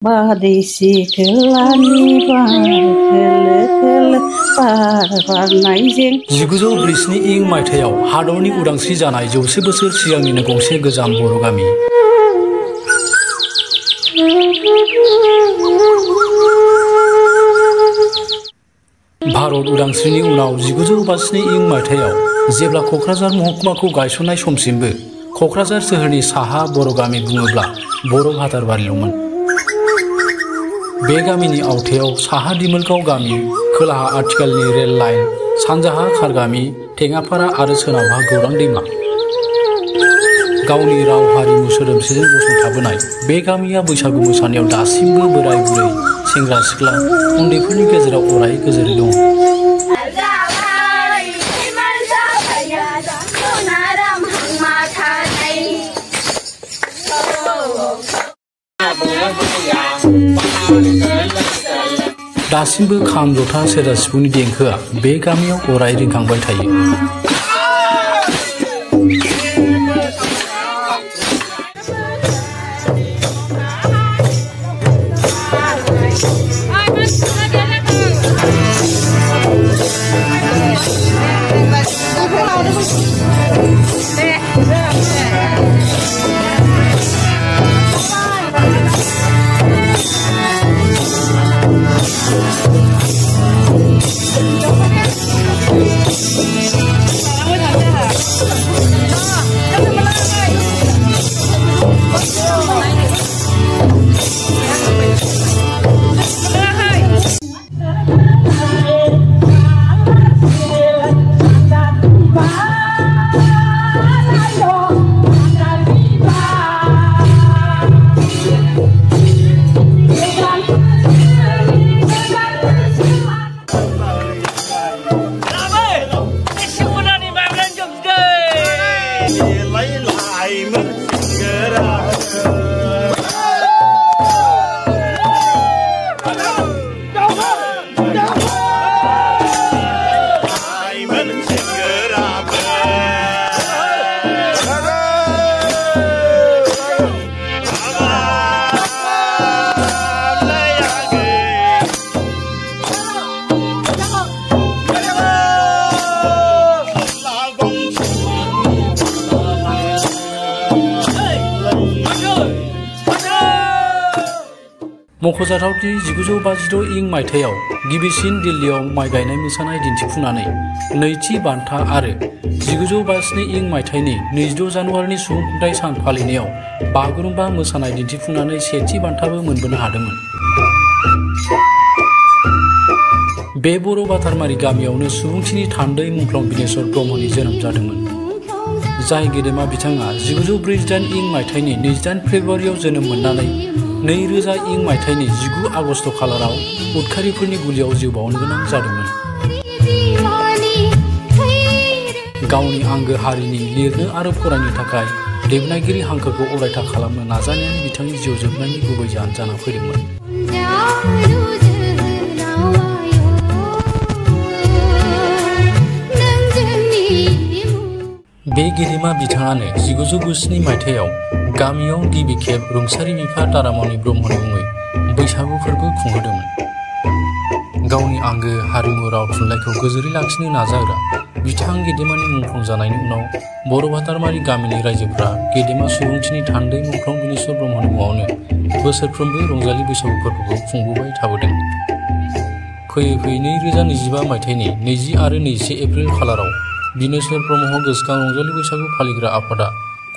बारदैसि खोलानि बार खोलो खोलो बार बारनायजों 1947 इं मायथाइयाव हादरनि उदांस्रि जानाय 100 बोसोर सिगांनिनो गंसे गोजाम बर' गामि। भारत उदांस्रिनि उनाव 1952 इं मायथाइयाव जेब्ला क'क्राझार महकुमाखौ गायसननाय समसिमबो क'क्राझार सोहोरनि साहा बर' गामि बुङोब्ला बर' भातारबारिल'मोन। बे गामिनि आवथायाव साहा दिमोलगाव गामि, खोलाहा आथिखालनि रेल लाइन, सानजाहा खारगामि, टेङापारा आरो सोनाबहा गौरां दैमा। गावनि राव हारिमु सोदोमस्रिजों गसंथाबोनाय बे गामिया बैसागु मोसानायाव दासिमबो बोराय बुरै, सेंग्रा सिख्ला, उन्दैफोरनि गेजेराव अराय गोजोरै दं। दासिमबो खाम, जथा, सेरजा, सिफुंनि देंखोआ बे गामियाव अराय रिंखांबाय थायो। मख'जाथावदि 1952 इं मायथाइयाव गिबिसिन दिल्लीयाव माइ गायनाय मोसानाय दिन्थिफुंनानै नैथि बान्था आरो 1952 इं मायथाइनि 22 जानुवारिनि सुबुंखुंथाइ सान फालिनायाव बागुरुम्बा मोसानाय दिन्थिफुंनानै सेथि बान्थाबो मोनबोनो हादोंमोन। बे बर' भातारमारि गामियावनो सुबुंथिनि थान्दै मुंख्लं बिनेश्वर ब्रह्मनि जोनोम जादोंमोन। जाय गेदेमा बिथाङा 1948 इं मायथाइनि 28 फेब्रुवारियाव जोनोम मोननानै 2000 इं मायथाइनि 19 आगस्ट खालाराव उदखारिफोरनि गुलियाव जिउ बावनो गोनां जादोंमोन। गावनि आंगो हारिनि लिरनो आरो फरायनो थाखाय देबनागिरि हांखोखौ अरायथा खालामनो नाजानायानो बिथांनि जिउ जोबनायनि गुबै जाहोन जाना फैदोंमोन। बे गेदेमा बिथाङानो 1997 मायथाइयाव गामियाव गिबि खेब रुंसारि बिफा तारामणि ब्रह्मनि मुङै बैसागु फोरबो खुंहोदोंमोन। गावनि आंगो हारिमु राव थुनलाइखौ गोजोरै लाखिनो नाजाग्रा बिथां गेदेमानि मुंख्लं जानायनि उनाव बर' भातारमारि गामिनि रायजोफ्रा गेदेमा सुबुंथिनि थान्दै मुंख्लं बिनेश्वर ब्रह्मनि मुङावनो बोसोरफ्रोमबो रंजालि बैसागु फोरबोखौ खुंबोबाय थाबोदों। फैयै फैयै 2025 मायथाइनि 20 आरो 21 एप्रिल खालाराव बिनेश्वर ब्रह्म गोसोखां रंजालि बैसागु फालिग्रा आफादा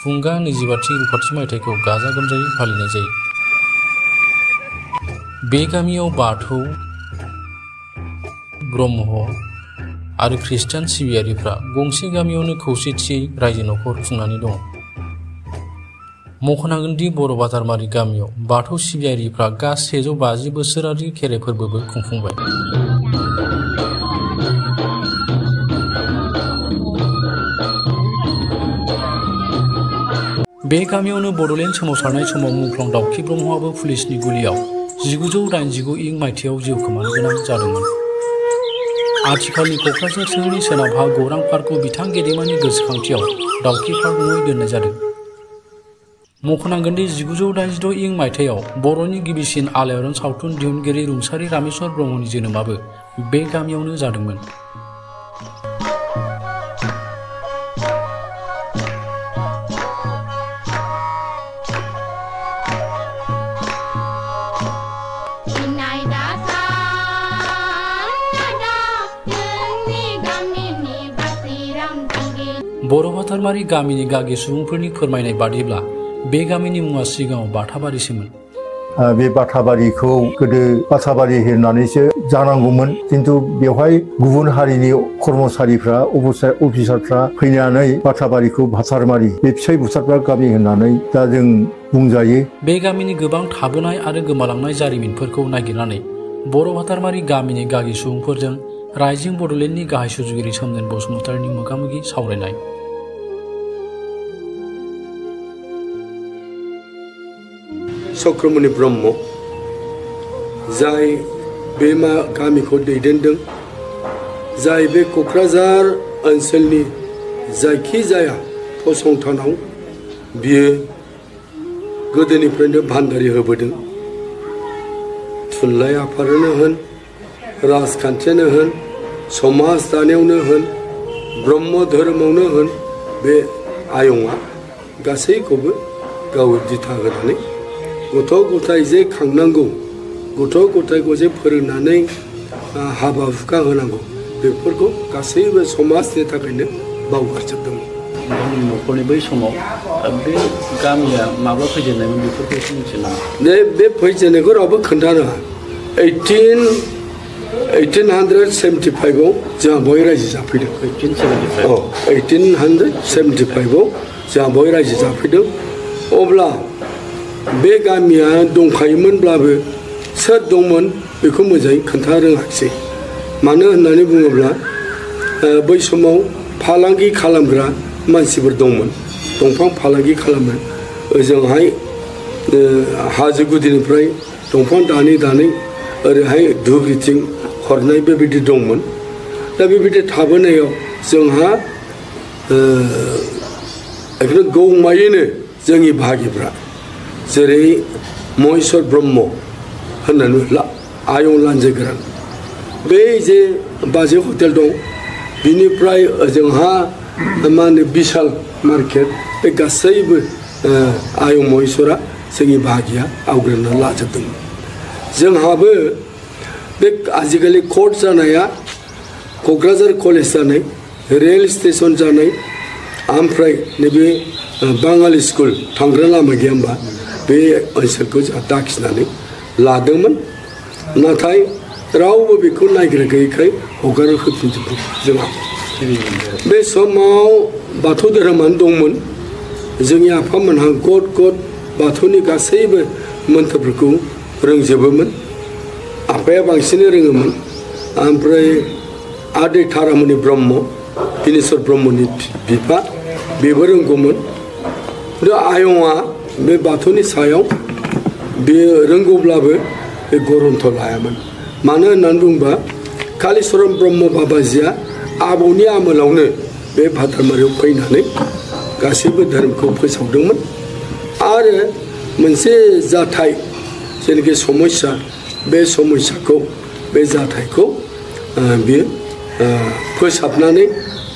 खुंगा 25थि रुफाथि मायथाइखौ गाजा गोमजायै फालिनाय जायो। बे गामियाव बाथौ, ब्रह्म आरो ख्रिस्टान सिबियारिफ्रा गंसे गामियावनो खौसेथियै रायजो नखर खुंनानै दङ। मख'नांगोनदि बर' भातारमारि गामियाव बाथौ सिबियारिफ्रा गासै 150 बोसोरारि खेराइ फोरबोबो खुंफुंबाय। बे गामियावनो बड'लेण्ड सोमावसारनाय समाव मुंख्लं दाउखि ब्रह्मआबो पुलिसनि गुलियाव 1989 इं मायथाइयाव जिउ खोमानो गोनां जादोंमोन। आथिखालनि क'क्राझार सोहोरनि सोनाबहा गौरां पार्कखौ बिथां गेदेमानि गोसोखांथियाव दाउखि पार्क मुङै दोननाय जादों। मख'नांगोन दि 1986 इं मायथाइयाव बर'नि गिबिसिन आलायारन सावथुन दिहुनगिरि रुंसारि रामेश्वर ब्रह्मनि जोनोमाबो बे गामियावनो जादोंमोन। बर' भातारमारि गामिनि गागि सुबुंफोरनि फोरमायनाय बादिब्ला बे गामिनि मुङा सिगाङाव बाथाबारिसोमोन। बे बाथाबारिखौ गोदो बाथाबारि होननानैसो जानांगौमोन, किन्तु बेवहाय गुबुन हारिनि कर्मचारिफ्रा अफिसारफ्रा फैनानै बाथाबारिखौ भातारमारि बे फिसाइ बुथारग्रा गामि होननानै दा जों बुंजायो। बे गामिनि गोबां थाबोनाय आरो गोमालांनाय जारिमिनफोरखौ नागिरनानै बर' भातारमारि गामिनि गागि सुबुंफोरजों राइजिं बड'लेण्डनि गाहाय सुजुगिरि सोमदोन बसुमतारीनि मोगामोगि सावरायनाय। चक्रमणि ब्रह्म जाय बे गामिखौ दैदेनदों, जाय बे क'क्राझार ओनसोलनि जायखिजाया फसंथानाव बियो गोदोनिफ्रायनो भान्दारि होबोदों। थुनलाइ आफादानो होन, राजखान्थियानो होन, समाज दानायावनो होन, ब्रह्म धोरोमावनो होन, बे आयंआ गासैखौबो गाव दिथा होनानै गथ' गथाय जे खांनांगौ, गथ' गथायखौ जे फोरोंनानै हाबा हुखा होनांगौ, बेफोरखौ गासैबो समाजनि थाखायनो बावगारजोबदोंमोन। गावनि न'खरनि बै समाव बे गामिया माब्ला फैजेननायमोन बेफोरखौ एसे मिथियो नामा? बे फैजेननायखौ रावबो खोन्थानो हाया। 1875आव जोंहा बय रायजो जाफैदों। 1875आव जोंहा बय रायजो जाफैदों। अब्ला बे गामिया दंखायोमोनब्लाबो सोर दंमोन बेखौ मोजाङै खोन्था रोङाखिसै। मानो होननानै बुङोब्ला बै समाव फालांगि खालामग्रा मानसिफोर दंमोन, दंफां फालांगि खालामो। ओजोंहाय हाजो गुदिनिफ्राय दंफां दानै ओरैहाय धुबुरीथिं हरनाय बेबायदि दंमोन। दा बेबायदि थाबोनायाव जोंहा एकदम गौमायैनो जोंनि भागिफ्रा जेरै महेश्वर ब्रह्म होननानै आयं लान्जायगोरान, बे जे बाजै हटेल दं, बिनिफ्राय ओजोंहा मा होनो बिशाल मार्केट, बे गासैबो आयं महेश्वरा जोंनि भागिया आवग्रिना लाजोबदोंमोन। जोंहाबो बे आजिखालि कर्ट जानाया, क'क्राझार कलेज जानाय, रेल स्टेसन जानाय, ओमफ्राय नैबे बाङालि स्कुल थांग्रा लामा गैया होमबा, बे ओनसोलखौ जोंहा दाखिनानै लादोंमोन। नाथाय रावबो बेखौ नायग्रा गैयैखाय हगार होफिनजोबदों। जोंहा बे समाव बाथौ धोरोमानो दंमोन। जोंनि आफामोनहा गद बाथौनि गासैबो मोन्थोरफोरखौ रोंजोबोमोन। आफाया बांसिनै रोङोमोन। ओमफ्राय आदै तारामणि ब्रह्म, बिनेश्वर ब्रह्मनि बिफा, बेबो रोंगौमोन। आयंआ बे बाथौनि सायाव बे रोंगौब्लाबो बे गरन्थ लायामोन। मानो होननानै बुङोबा कालीचरण ब्रह्म बाबाजिया आबौनि आमोलावनो बे भातारमारियाव फैनानै गासैबो धोरोमखौ फोसावदोंमोन। आरो मोनसे जाथाय जेनाखि समस्या, बे समस्याखौ, बे जाथायखौ बियो फोसाबनानै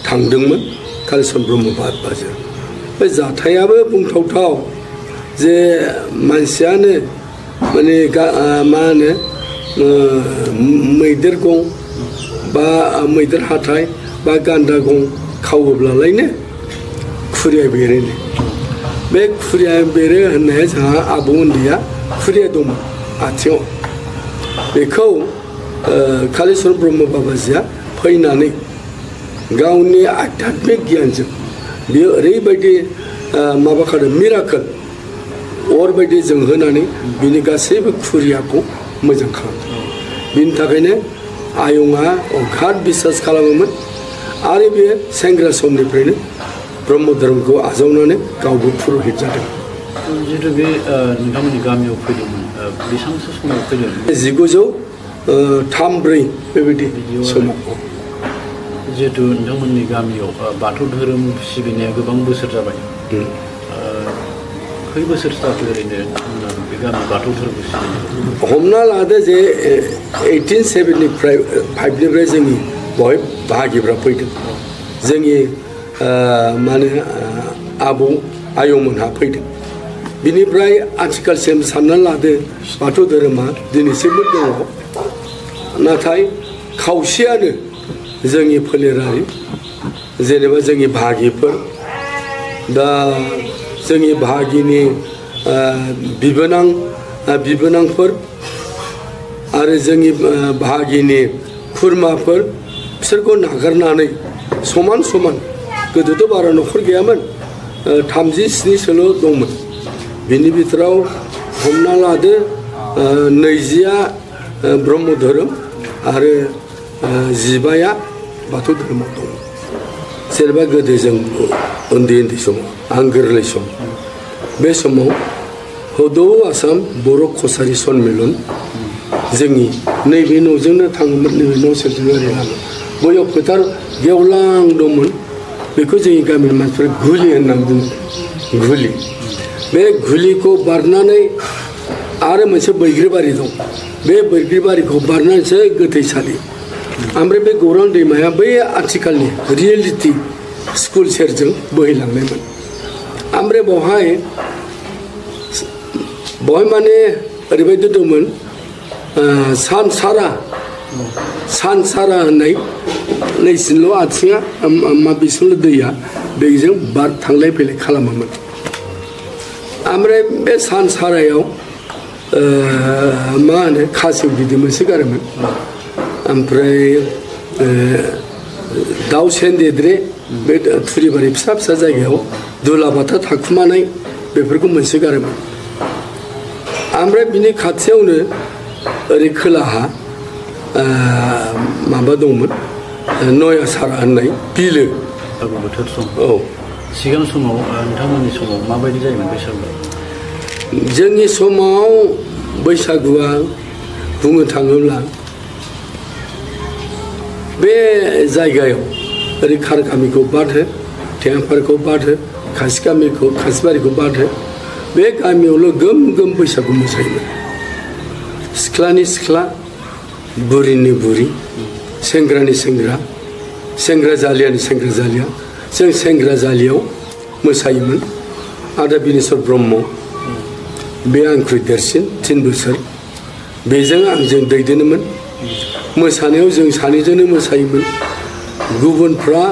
थांदोंमोन कालीचरण ब्रह्म बाबाजिया। बे जाथायाबो बुंथावथाव जे मानसियानो माने मा होनो मैदेर गं बा मैदेर हाथाय बा गान्दा गं खावोब्लालायनो खुरिया बेरोनो। बे खुरिया बेरो होननाया जोंहा आबौ उन्दैया खुरिया दंमोन आथिङाव। बेखौ कालीचरण ब्रह्म बाबाजिया फैनानै गावनि आध्यात्मिक गियानजों बियो ओरैबायदि माबा खालामदों, मिराकोल अर बायदि जोंहोनानै बिनि गासैबो खुरियाखौ मोजां खालामदों। बिनि थाखायनो आयंआ अगाध बिसास खालामोमोन। आरो बेयो सेंग्रा समनिफ्रायनो ब्रह्म धोरोमखौ आजावनानै गावबो पुर'हित जादों। जिहेतु बे नोंथांमोननि गामियाव फैदोंमोन, बेसेबांसो समाव फैदों? 1903-4 बेबायदि समाव। जिहेतु नोंथांमोननि गामियाव बाथौ धोरोम सिबिनाया गोबां बोसोर जाबाय, खै बोसोर जाखो ओरैनो बे गामि बाथौ धोरोमखौ सिबिनाय? हमना लादो जे 1875निफ्राय जोंनि बहाय बाहागिफ्रा फैदों, जोंनि माने आबौ आयंमोनहा फैदों। बिनिफ्राय आथिखालसिम सानना लादो बाथौ धोरोमा दिनैसिमबो दङ, नाथाय खावसेयानो जोंनि फोलेरारि, जेनेबा जोंनि भागिफोर, दा जोंनि भागिनि बिबोनांफोर आरो जोंनि भागिनि खुरमाफोर, बिसोरखौ नागारनानै समान समान, गोदोथ' बारा न'खर गैयामोन, 37सोल' दंमोन। बिनि बिथोराव हमना लादो 20आ ब्रह्म धोरोम आरो 15आ बाथौ धोरोमाव दं। जेनेबा गोदो जों उन्दै समाव, आं गोरलै सम, बे समाव हदौ आसाम बर' कसारि सन्मेलन जोंनि नैबे न'जोंनो थाङोमोन, नैबे न' सेरजों ओरै लामा, बैयाव फोथार गेवलां दंमोन। बेखौ जोंनि गामिनि मानसिफोरा गुलि होननानै बुङो, गुलि। बे गुलिखौ बारनानै आरो मोनसे बैग्रिबारि दं, बे बैग्रिबारिखौ बारनानैसो गोथैसालि। ओमफ्राय बे गौरां दैमाया बै आथिखालनि रियेलिटि स्कुल सेरजों बोहैलांनायमोन। ओमफ्राय बेवहाय माने ओरैबायदि दंमोन, सानसारा होननाय नैसिनल' आथिङा बिसिमल' दैया, बेजों बार थांलाय फैलाय खालामोमोन। ओमफ्राय बे सानसारायाव मा होनो खासेव बिदै मोनसो गारोमोन, ओमफ्राय दाउ सेनदेद्रे, बे थुरिबारि फिसा फिसा जायगायाव दुलाबाथा थाखुमानाय, बेफोरखौ मोनसो गारोमोन। ओमफ्राय बिनि खाथियावनो ओरै खोलाहा माबा दंमोन, नयासारा होननाय बिलो। बोथोर सम, औ, सिगां समाव नोंथांमोननि समाव माबायदि जायोमोन बैसागुआ? जोंनि समाव बैसागुआ बुंनो थाङोब्ला बे जायगायाव ओरै खार गामिखौ बाद हो, थेङापारखौ बाद हो, खासिबारिखौ बाद हो, बे गामियावल' गोम गोम बैसागु मोसायोमोन। सिख्लानि सिख्ला, बुरिनि बुरि, सेंग्रानि सेंग्रा, सेंग्रा जालियानि सेंग्रा जालिया। जों सेंग्रा जालियाव मोसायोमोन। आदा बिनेस्वर ब्रह्म, बे आंख्रुइ देरसिन 3 बोसोर, बेजों आंजों दैदेनोमोन। मोसानायाव जों सानैजोंनो मोसायोमोन। गुबुनफ्रा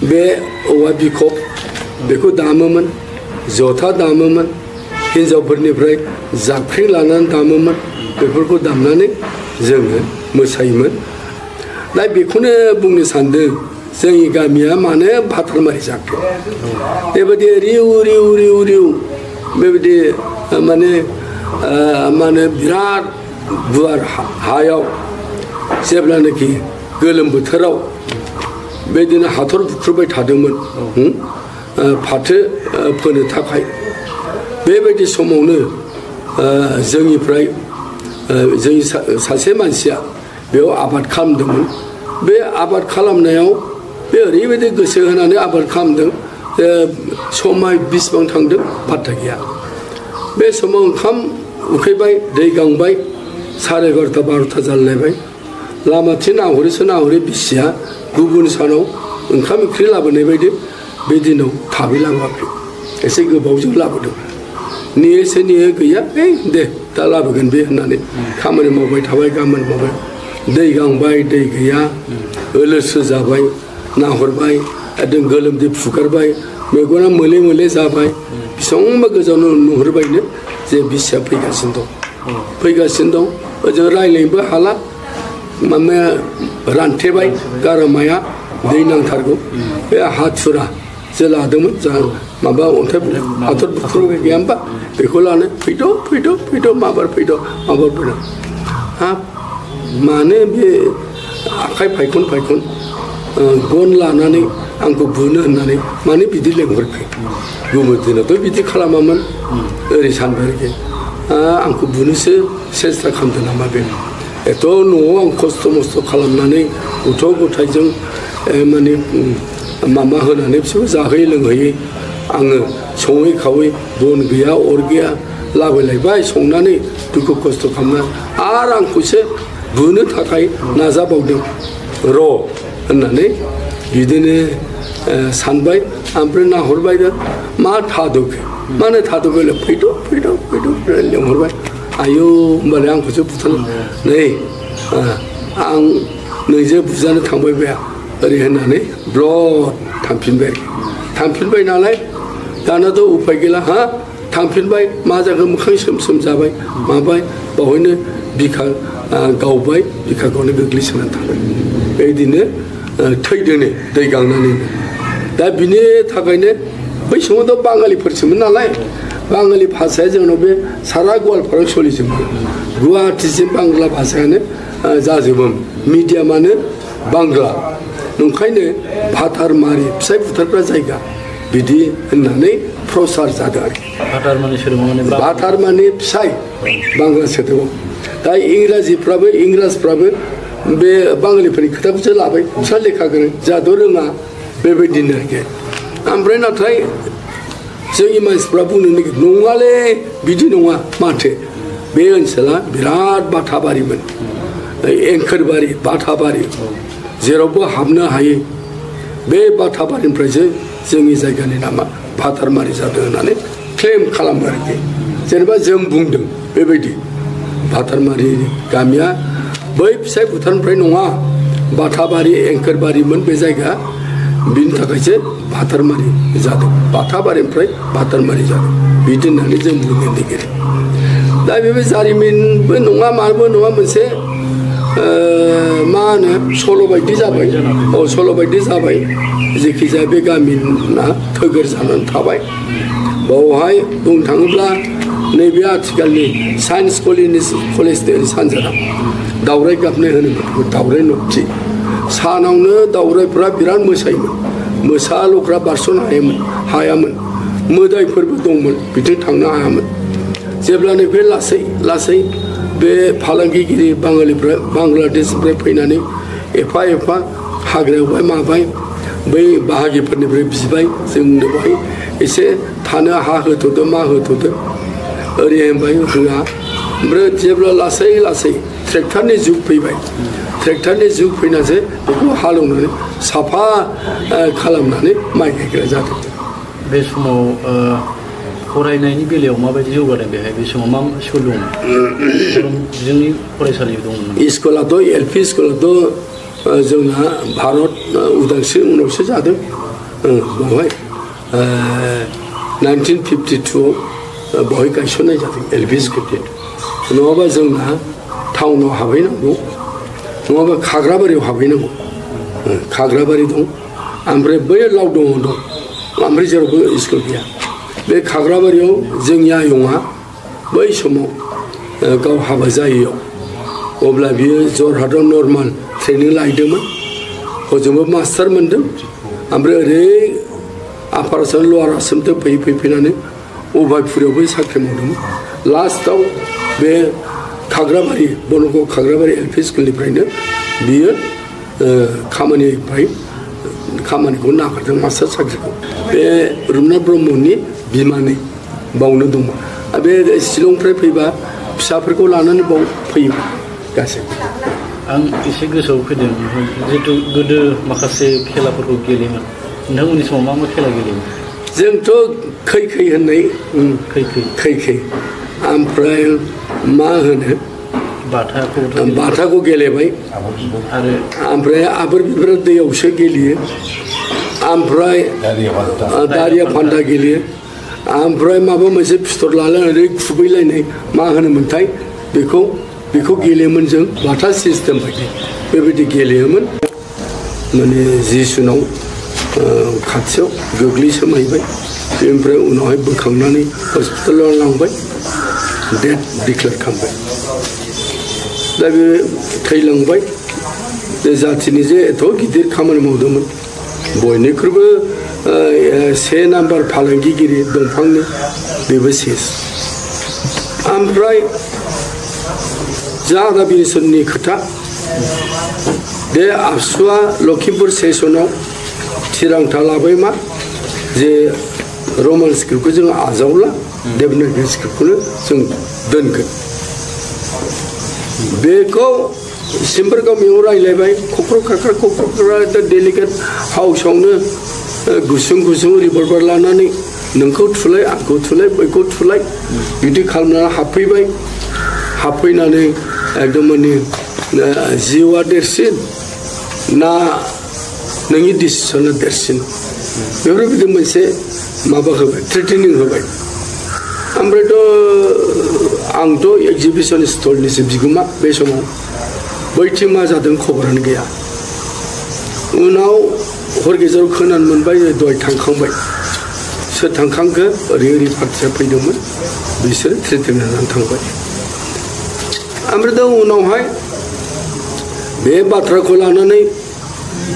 बे औवा बिखब बेखौ दामोमोन, जथा दामोमोन, हिन्जावफोरनिफ्राय जाबख्रिं लानानै दामोमोन। बेफोरखौ दामनानै जोङो मोसायोमोन। दा बेखौनो बुंनो सानदों, जोंनि गामिया मानो भाथारमारि जाखो? बेबायदि रिउ रिउ रिउ रिउ बेबायदि माने बिराद गुवार हायाव जेब्लानाखि गोलोम बोथोराव बेदिनो हाथर बुख्रुबबाय थादोंमोन फाथो फोनो थाखाय। बेबायदि समावनो जोंनिफ्राय जोंनि सासे मानसिया बेयाव आबाद खालामदोंमोन। बे आबाद खालामनायाव बे ओरैबायदि गोसो होनानै आबाद खालामदों, समाय बेसेबां थांदों पात्ता गैया। बे समाव ओंखाम उखैबाय, दै गांबाय, 11:30 12ता जालायबाय। लामाथिं नाहरै बिसिया गुबुन सानाव ओंखाम ओंख्रि लाबोनाय बायदि बे दिनाव थाबै लाबोआखै, एसे गोबावजों लाबोदों। नेयोसो नेयो, गैया, दे दा लाबोगोन बे होननानै खामानि मावबाय थाबाय, गामोन मावबाय। दै गांबाय, दै गैया, ओलोसो जाबाय, नाहरबाय, एकदम गोलोमदै फुगारबाय, मेगना मोले मोले जाबाय। बेसेबांबा गोजानाव नुहुरबायनो जे बिसिया फैगासिनो दं। ओजों रायज्लायनोबो हाला, माबाया रानथेबाय, गारामाया दै नांथारगौ। बे हाथुरा जे लादोंमोन, माबा अन्थाइ हाथर बुख्रुबबाय गैया होमबा, बेखौ लानो फैद' माबार फैद' हाब मानो बे आखाइ फायखन गन लानानै आंखौ बुनो होननानै मानो बिदि लेंहरखो? गुबुन दिनावथ' बिदि खालामामोन। ओरै सानबाय आरोखि, आंखौ बुनोसो सेस्था खालामदों नामा बे? एथ' न'आव आं खस्थ' मस्थ' खालामनानै गथ' गथायजों माने माबा होनानै बिसोरखौ जाहोयै लोंहोयै आङो सङै खावै बन गैया अर गैया लाबोलायबाय संनानै दुखु खस्थ' खालामना आरो आंखौसो बुनो थाखाय नाजाबावदों र' होननानै बिदिनो सानबाय ओमफ्राय नाहरबाय मा थाद'खो मानो थाद'खो फैद' लेंहरबाय आयौ होमबालाय आंखौसो बुथारनो नै आं नोंजों बुजानो थांबाय बाया ओरै होननानै ब्लद थांफिनबाय नालाय दानाथ' उफाय गैला हा थांफिनबाय मा जाखो मोखां सोम जाबाय माबाय बावहायनो बिखा गावबाय बिखा गावनो गोग्लैसोनानै थाबाय बेबायदिनो थैदोनो दै गांनानै दा बिनि थाखायनो बै समावथ' बाङालिफोरसोमोन नालाय बाङालि भाषाया जोंनाव बे सारा गवालपारायाव सोलिजोबो गुवाहाटिसिम बांला भाषायानो जाजोबोमोन मिडियामानो बांला नंखायनो भातारमारि फिसाइ बुथारग्रा जायगा बिदि होननानै प्रसार जादों आरोखि भातार माने फिसाइ बांला सोदोबाव दा इंराजफ्राबो बे बाङालिफोरनि खोथाखौसो लाबाय फिसा लेखा गोरों जाथ' रोङा बेबायदिनो आरोखि ओमफ्राय नाथाय जोंनि मानसिफ्रा बुंनो नागिर नङालै बिदि नङा माथो बे ओनसोला बिराद बाथाबारिमोन एंखोरबारि बाथाबारि जेरावबो हाबनो हायो बे बाथाबारिनिफ्रायसो जोंनि जायगानि नामा भातारमारि जादों होननानै क्लेम खालामो आरोखि जेनेबा जों बुंदों बेबायदि भातारमारि गामिया बै फिसाइ भुटाननिफ्राय नङा बाथाबारि एंखोरबारिमोन बे जायगा बिनि थाखायसो भातारमारि जादों बाथाबारिनिफ्राय भातारमारि जादों बिदि होननानै जों बुंनो नागिरो दा बे जारिमिनबो नङा माबो नङा मोनसे मा होनो सल' बायदि जाबाय सल' बायदि जाबाय जेखि जाया बे गामिना थोगोर जानानै थाबाय बावहाय बुंनो थाङोब्ला नैबे आथिखालनि साइन्स कलेजनि सानजाना दावराय गाबनाय होनोमोन दावराय नबथि सानावनो दावरायफ्रा बिराद मोसायोमोन मोसा लख्रा बारस'नो हायामोन मोदायफोरबो दंमोन बिथिं थांनो हायामोन जेब्लानो बे लासै बे फालांगिगिरि बाङालिफ्रा बांलादेशनिफ्राय फैनानै एफा हाग्रायावहाय माबाय बै बाहागिफोरनिफ्राय बिबाय जोंनो बेवहाय एसे थानो हा होथ'दो मा होथ'दो ओरै होनबाय होआ ओमफ्राय जेब्ला लासै ट्रेक्टरनि जुग फैबाय ट्रेक्टरनि जुग फैनासो बेखौ हालेवनानै साफा खालामनानै माइ गायग्रा जादों बे समाव फरायनायनि बेलायाव माबायदि जौगादों बेहाय बे समाव मा स्कुल दंमोन जोंनि फरायसालि दंमोन स्कुलाथ' LP स्कुलाथ' जोंना भारत उदांस्रि उनावसो जादों बेवहाय 1952 बेवहाय गायसननाय जादों LP स्कुल नङाबा जोंना टाउनाव हाबहैनांगौ नङाबा खाग्राबारियाव हाबहैनांगौ खाग्राबारि दं ओमफ्राय बै लावदङाव दं ओमफ्राय जेरावबो स्कुल गैया बे खाग्राबारियाव जोंनि आयंआ बै समाव गाव हाबा जायैयाव अब्ला बियो जरहाटआव नर्माल ट्रेनिं लाहैदोंमोन हजोंबो मास्टार मोनदों ओमफ्राय ओरै आपार आसाम लवार आसामजों फैनानै अभायपुरियावबो साख्रि मावदोंमोन लास्टआव बे खाग्राबारि बनगाव खाग्राबारि LP स्कुलनिफ्रायनो बियो खामानिखौ नागारदों मास्टार साख्रिखौ बे रुपनाथ ब्रह्मनि बिमानै बावनो दंमोन बे शिलंनिफ्राय फैबा फिसाफोरखौ लानानै बाव फैयोमोन गासै आं एसे गोसोआव फैदों जिहेतु गोदो माखासे खेलाफोरखौ गेलेयोमोन नोंथांमोननि समाव मा खेला गेलेयोमोन जोंथ' खै होननाय खै ओमफ्राय मा होनो बाथाखौ गेलेबाय ओमफ्राय आबर बिबार दैयावसो गेलेयो ओमफ्राय दारिया फान्दा गेलेयो ओमफ्राय माबा मोनसे फिथर लालायनानै खुबैलायनाय मा होनोमोनथाय बेखौ गेलेयोमोन जों बाथा सिस्टेम बायदि बेबायदि गेलेयोमोन माने जिसुनाव खाथियाव गोग्लैसोमहैबाय बेनिफ्राय उनावहाय बोखांनानै हस्पिटालाव लांबाय डेथ डिक्लेयार खालामबाय दा बे थैलांबाय जे जाथिनि जे एथ' गिदिर खामानि मावदोंमोन बयनिख्रुइबो 1 नाम्बार फालांगिगिरि दंफांनि बेबो सेस ओमफ्राय जादा बिसोरनि खोथा बे आबसुआ लखिमपुर सेसनाव थिरांथा लाबाय मा जे रमान स्क्रिप्टखौ जों आजावला देबनागरि स्क्रिप्टखौनो जों दोनगोन बेखौ सिम्बोर गामियाव रायलायबाय क'क्राझार डेलिगेट हाउसआवनो गुसुं गुसुं रिभल्भार लानानै नोंखौ थुलाय आंखौ थुलाय बैखौ थुलाय बिदि खालामनानै हाबफैबाय हाबफैनानै एकदम माने जिउआ देरसिन ना नोंनि डिसिसना देरसिन बेफोरबायदि मोनसे माबा होबाय थ्रेटेनिं होबाय ओमफ्रायथ' आंथ' एक्जिबिसन स्टलनिसो बिगोमा बे समाव बैथिं मा जादों खबरानो गैया उनाव हर गेजेराव खोनानो मोनबाय दहाय थांखांबाय सोर थांखांखो ओरै पार्टिया फैदोंमोन बिसोर थ्रेटेनिं होनानै थांबाय ओमफ्राय दा उनावहाय बे बाथ्राखौ लानानै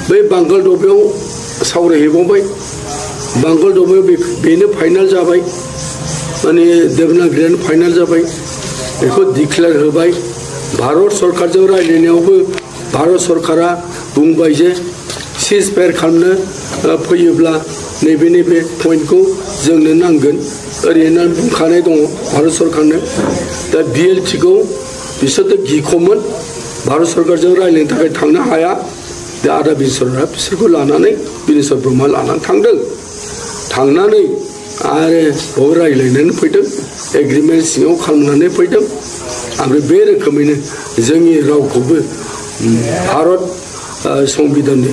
बै बांगाल दबायाव सावरायहैबावबाय बांगाल दबायाव बेनो फाइनाल जाबाय माने देबनागरियानो फाइनाल जाबाय बेखौ डिक्लेयार होबाय भारत सरकारजों रायज्लायनायावबो भारत सरकारा बुंबाय जे सिज फायार खालामनो फैयोब्ला नैबे पइन्टखौ जोंनो नांगोन ओरैनो बुंखानाय दङ भारत सरकारनो दा BLTखौ बिसोरथ' गिख'मोन भारत सरकारजों रायज्लायनो थाखाय थांनो हाया दा आदा बिसरा बिसोरखौ लानानै बिनेस्वर ब्रह्मआ लानानै थांदों थांनानै आरो बाव रायज्लायनानै फैदों एग्रिमेन्ट सिङाव खालामनानै फैदों ओमफ्राय बे रोखोमैनो जोंनि रावखौबो भारत संबिधाननि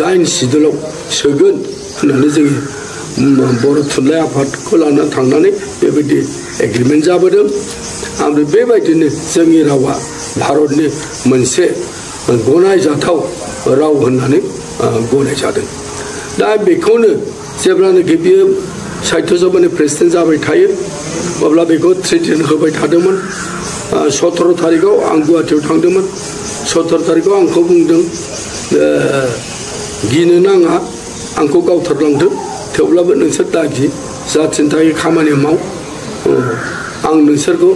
8 सिडुलाव सोगोन होननानै जोङो बर' थुनलाइ आफादखौ लानानै थांनानै बेबायदि एग्रिमेन्ट जाबोदों ओमफ्राय बेबायदिनो जोंनि रावा भारतनि मोनसे गनायजाथाव राव होननानै गनायजादों दा बेखौनो जेब्लानाखि बियो साहित्य सभानि प्रेसिडेन्ट जाबाय थायो अब्ला बेखौ थ्रेटेन होबाय थादोंमोन 17 तारिखआव आं गुवाहाटीयाव थांदोंमोन 17 तारिखआव आंखौ बुंदों गिनो नाङा आंखौ गावथारलांदों थेवब्लाबो नोंसोर दागि जाथिनि थाखाय खामानि माव आं नोंसोरखौ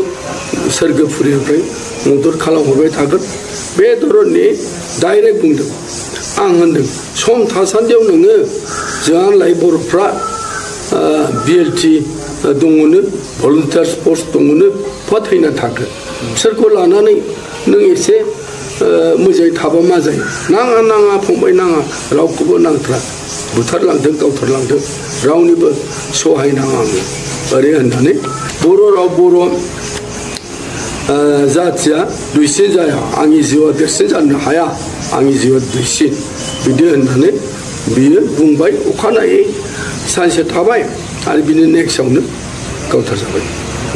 सोरगोफुरिनिफ्राय मदद खालामहरबाय थागोन बे धरननि डाइरेक्ट बुंदों आं होनदों सम थासान्दियाव नोङो जोंहालाय बर'फ्रा BLT दङनो भलुन्टियार्स पस्ट दङनो फोथैना थागोन बिसोरखौ लानानै नों एसे मोजाङै थाबा मा जायो नाङा फंबाय नाङा रावखौबो नांथ्रा बुथारलांदों गावथारलांदों रावनिबो सहाय नाङा आङो ओरै होननानै बर' राव बर' जाथिया दुइसिन जाया आंनि जिउआ देरसिन जानो हाया आंनि जिउआ दुइसिन बिदि होननानै बियो बुंबाय अखानायै सानसे थाबाय आरो बिनि नेक्स्टआवनो गावथार जाबाय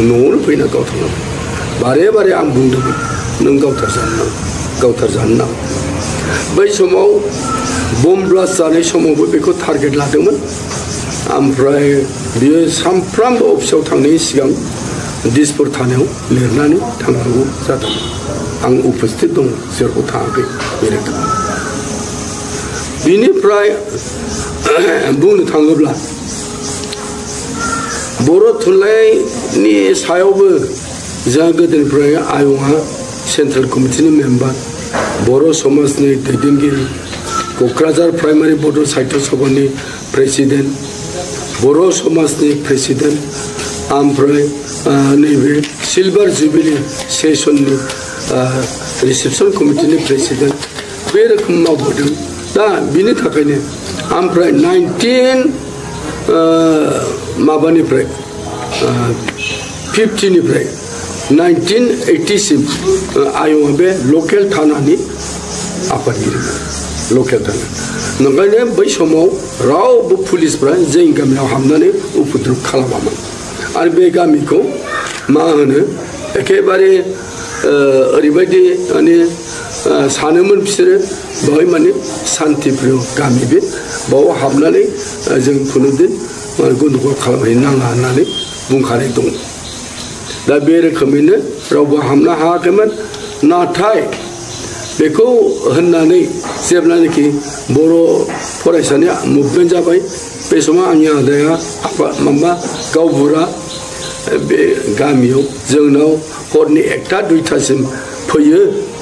न'आवनो फैना गावथारलांबाय बारे बारे आं बुंदोंमोन नों गावथार जानो नाङा बै समाव बम ब्लास्ट जानाय समावबो बेखौ टारगेट लादोंमोन ओमफ्राय बियो सानफ्रामबो अफिसाव थांनायनि सिगां दिसपुर थानायाव लिरनानै थांनांगौ जादोंमोन आं उपस्थित दङ जेराव थाङाखै बे रोखोम बिनिफ्राय बुंनो थाङोब्ला बर' थुनलाइनि सायावबो जोंहा गोदोनिफ्राय आयंआ सेन्ट्रेल कमिटिनि मेम्बार बर' समाजनि दैदेनगिरि क'क्राझार प्राइमारि बड' साहित्य सभानि प्रेसिडेन्ट बर' समाजनि प्रेसिडेन्ट ओमफ्राय नैबे सिलभार जुबिलि सेसननि रिसेपसन कमिटिनि प्रेसिडेन्ट बे रोखोम मावबोदों दा बिनि थाखायनो ओमफ्राय 1950निफ्राय 1980 सिम आयंआ बे लकेल थानानि आफादगिरिमोन लकेल थाना ओंखायनो बै समाव रावबो पुलिसफ्रा जोंनि गामियाव हाबनानै उपद्रब खालामामोन आरो बे गामिखौ मा होनो एखेबारे ओरैबायदि माने सानोमोन बिसोरो बेवहाय माने सान्तिप्रिय गामि बे बाव हाबनानै जों खुनुदिन गन्दगल खालामहैनो नाङा होननानै बुंखानाय दं दा बे रोखोमैनो रावबो हाबनो हायाखैमोन नाथाय बेखौ होननानै जेब्लानाखि बर' फरायसानि मुभमेन्ट जाबाय बे समाव आंनि आदाया माबा गावबुरा बे गामियाव जोंनाव हरनि 1टा 2टासिम फैयो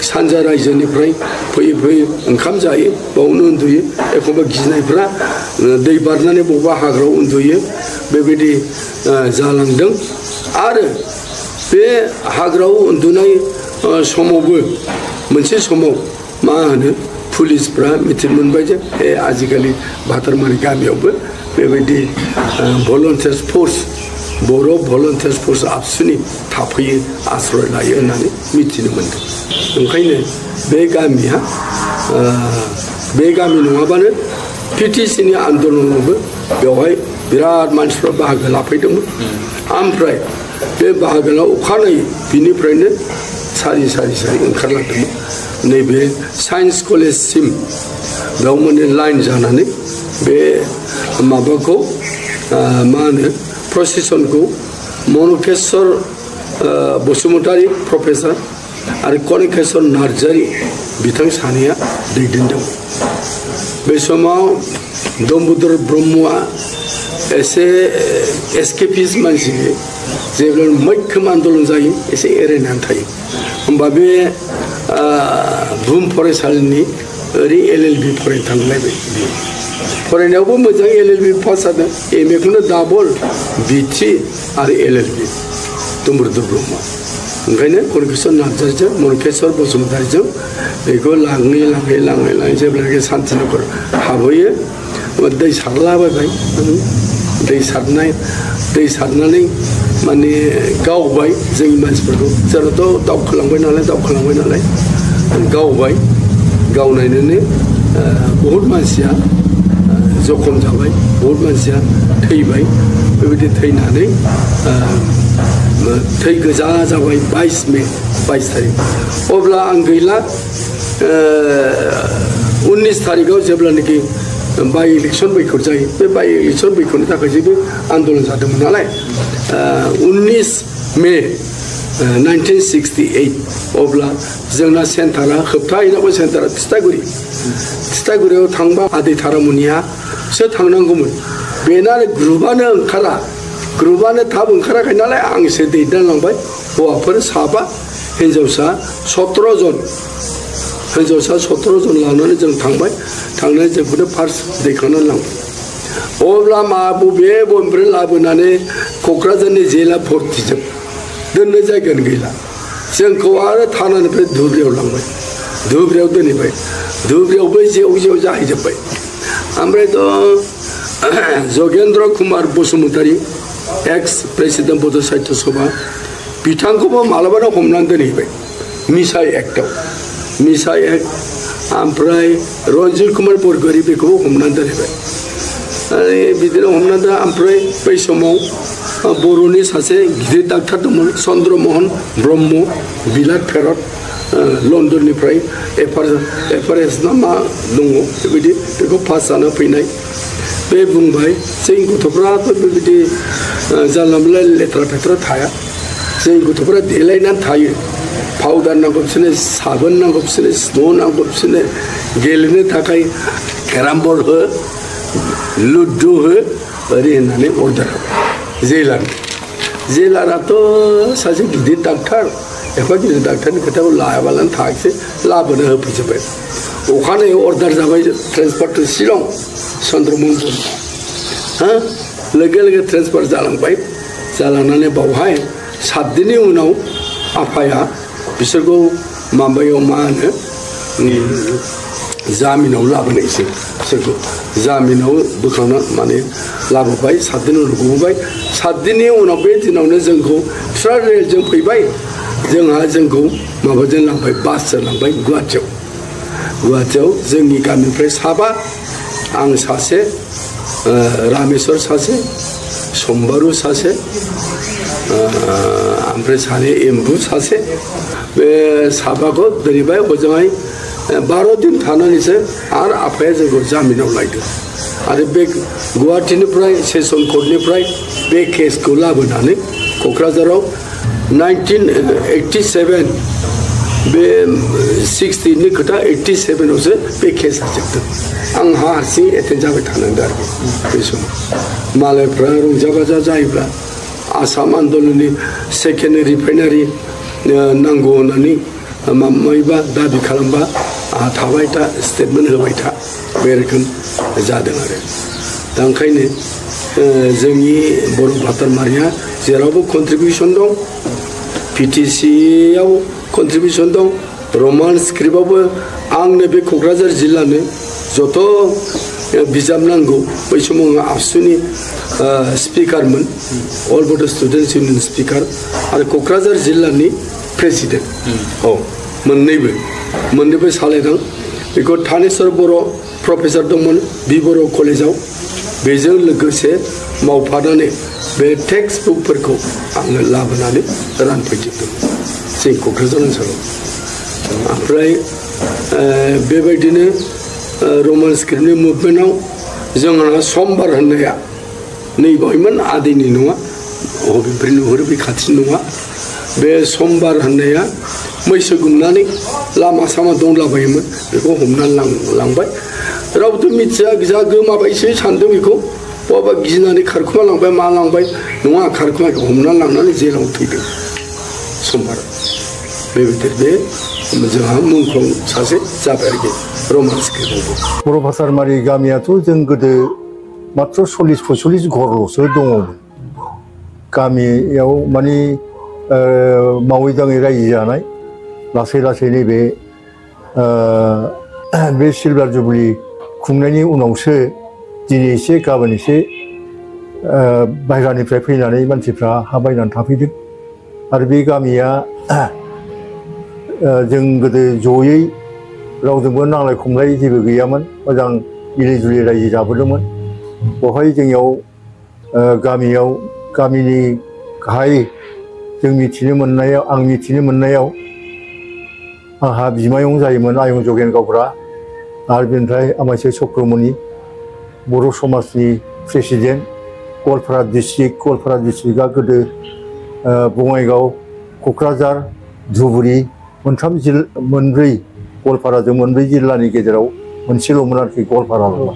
सानजा रायजोनिफ्राय फैयै ओंखाम जायो बावनो उन्दुयो एखनबा गिनायफ्रा दै बारनानै बबेबा हाग्रायाव उन्दुयो बेबायदि जालांदों आरो बे हाग्रायाव उन्दुनाय समावबो मोनसे समाव मा होनो पुलिसफ्रा मिथिनो मोनबाय जे आजिखालि भातारमारि गामियावबो बेबायदि भलन्टियार्स फर्स बर' भलन्टियार्स फर्स आबसुनि थाफैयो आश्रय लायो होननानै मिथिनो मोनदों ओंखायनो बे गामिया बे गामि नङाबानो पिटिसिनि आन्दलनावबो बेवहाय बिराद मानसिफ्रा बाहागो लाफैदोंमोन ओमफ्राय बे बाहागोआव अखानायै बिनिफ्रायनो सारि ओंखारलांदोंमोन नैबे साइन्स कलेजसिम बेयाव माने लाइन जानानै बे माबाखौ मा होनो प्रसेसनखौ मनकेश्वर बसुमतारी प्रफेसर आरो कनकेश्वर नार्जारी बिथां सानैया दैदेनदोंमोन बे समाव दम्बुधर ब्रह्मआ एसे एसकेपिस मानसि जेब्ला मैखोम आन्दलन जायो एसे एरायनानै थायो होमबा बे बुहुम फरायसालिनि ओरै LLB फरायनो थांलायबाय फरायनायावबो मोजां LLB पास जादों MA खौनो डाबल BT आरो LLB दम्बुधर ब्रह्म ओंखायनो कनकेश्वर नार्जारीजों मनकेश्वर बसुमतारीजों बेखौ लाङै जेब्लानाखि शान्तिनगर हाबहैयो दै सारलाबायबाय दै सारनानै माने गावबाय जोंनि मानसिफोरखौ जेरावथ' दावखोलांबाय नालाय गावबाय गावनायनोनो बहुद मानसिया जखम जाबाय बहुद मानसिया थैबाय बेबायदि थैनानै थै गोजा जाबाय 22 मे 22 तारिख अब्ला आं गैला 19 तारिखआव जेब्लानाखि बाय इलेक्शन बैखर जायो बे बाय इलेक्शन बैखरनि थाखाय जेबो आन्दलन जादोंमोन नालाय 19 मे 1968 अब्ला जोंना सेन्टारा होबथाहैनांगौ सेन्टारा थिथागुरियाव थांबा आदै तारामनियासो थांनांगौमोन बेना ग्रुपानो थाब ओंखाराखै नालाय आंसो दैदेनलांबाय हौवाफोर 7 हिन्जावसा 17 जन लानानै जों थांनानै जोंखौनो फार्स्ट दैखांनानै लांबाय अब्ला बबेनिफ्राय लाबोनानै क'क्राझारनि जेला भर्तिजों दोननो जायगायानो गैला जोंखौ आरो थानानिफ्राय धुब्रियाव लांबाय धुब्रियाव दोनहैबाय धुब्रियावबो जेव जाहैजोब्बाय ओमफ्रायथ' जगेन्द्र कुमार बसुमतारी एक्स प्रेसिडेन्ट बड' साहित्य सभा बिथांखौबो मालाबानो हमनानै दोनहैबाय मिसा एक्टआव ओमफ्राय रन्जित कुमार बरगयारी बेखौबो हमनानै दोनहैबाय बिदिनो हमनानै ओमफ्राय बै समाव बर'नि सासे गिदिर डाक्टार दंमोन चन्द्रमोहन ब्रह्म बिलाट फेरत लन्दननिफ्राय एफारेस ना मा दङ बेबायदि बेखौ पास जाना फैनाय बे बुंबाय जोंनि गथ'फ्राथ' बेबायदि जानला मोनला लेथ्रा फेथ्रा थाया जोंनि गथ'फ्रा देलायनानै थायो पाउडार नांगौ बिसोरनो साबोन नांगौ बिसोरनो स्नो नांगौ बिसोरनो गेलेनो थाखाय केराम बर्ड हो लुडु हो ओरै होननानै अर्डार होबाय जेलाराथ' सासे गिदिर डाक्टार एफा गिदिर डाक्टारनि खोथाखौ लायाबालानो थायाखिसै लाबोनो होफैजोब्बाय अखानायै अर्डार जाबाय ट्रेन्सफार टु शिलं चन्द्रमोहन लोगो ट्रेन्सफार जालांनानै बावहाय 7 दिननि उनाव आफाया बिसोरखौ माबायाव मा होनो जामिनाव लाबोनायसै बिसोरखौ जामिनाव बोखांना माने लाबोबाय 7 दिन उनाव गबोबाय 7 दिननि उनाव बे दिनावनो जोंखौ ट्रेन रेलजों फैबाय जोंखौ माबाजों लांबाय बासजों लांबाय गुवाहाटियाव जोंनि गामिनिफ्राय 7 आं सासे रामेश्वर सासे सम्बारु सासे ओमफ्राय सानै एम्बु सासे बे 7खौ दोनहैबाय हजोंहाय 12 दिन थानानैसो आरो आफाया जोंखौ जामिनाव लायदों आरो बे गुवाहाटिनिफ्राय सेसन कर्टनिफ्राय बे केसखौ लाबोनानै क'क्राझाराव 1987 बे 60नि खोथा 87आवसो बे केसआ जोबदों आं हारसिं एटेन्ड जाबाय थानांदों आरो बे समाव मालायफ्रा रंजा बाजा जायोब्ला आसाम आन्दलननि सेकेन्ड रिफाइनारि नांगौ होननानै माबा दाबि खालामबा थाबाय था स्टेटमेन्ट होबाय था बे रोखोम जादों आरो दा ओंखायनो जोंनि बर' भातारमारिया जेरावबो कन्ट्रिबिउसन दं PTCआव कन्ट्रिबिउसन दं रमान स्क्रिप्टआवबो आंनो बे क'क्राझार जिल्लानो जथ' बिजाब नांगौ बै समाव आं आबसुनि स्पिकारमोन अल बड' स्टुडेन्टस इउनियन स्पिकार आरो क'क्राझार जिल्लानि प्रेसिडेन्ट औ मोननैबो सालायदों बेखौ थानेश्वर बर' प्रफेसार दंमोन बि बर' कलेजाव बेजों लोगोसे मावफानानै बे टेक्स्ट बुकफोरखौ आङो लाबोनानै रानफैजोबदोंमोन जों क'क्राझार ओनसोलाव ओमफ्राय बेबायदिनो रमान स्क्रिप्टनि मुभमेन्टआव जोंहा समबार होननाया नैबावहायमोन आदैनि नङा बबेनिफ्राय नुहुरो बे खाथि नङा बे समबार होननाया मैसो गुमनानै लामा सामा दंलाबायोमोन बेखौ हमनानै लांबाय रावबोथ' मिथिया जा गोमाबायसो सानदों बेखौ बहाबा गिनानै खारखुमा लांबाय मा लांबाय नङा खारखुमाखौ हमनानै लांनानै जेलाव थैदों समबार बेबायदि बे जोंहा मुंख्लं सासे जाबाय आरोखि रमान स्क्रिप्टआवबो बर' भातारमारि गामियाथ' जों गोदो मात्र 40-45 घरल'सो दङमोन गामियाव माने मावै दाङै रायजो जानाय लासै लासै नैबे बे सिलभार जुबली खुंनायनि उनावसो दिनै एसे गाबोन एसे बायह्रानिफ्राय फैनानै मानसिफ्रा हा बायनानै थाफैदों आरो बे गामिया जों गोदो जयै रावजोंबो नांलाय खमलाय जेबो गैयामोन मोजां मिलि जुलि रायजो जाबोदोंमोन बेवहाय जोंनियाव गामियाव गामिनि गाहाय जों मिथिनो मोननायाव आं मिथिनो मोननायाव आंहा बिमायं जायोमोन आयं जगेन गावब्रा आरो बेनिफ्राय आमाइसो चक्रमणि बर' समाजनि प्रेसिडेन्ट गवालपारा डिस्ट्रिक्टआ गोदो बङाइगाव क'क्राझार धुबुरी मोनब्रै गवालपाराजों मोनब्रै जिल्लानि गेजेराव मोनसेल'मोन आरोखि गवालपाराल'मोन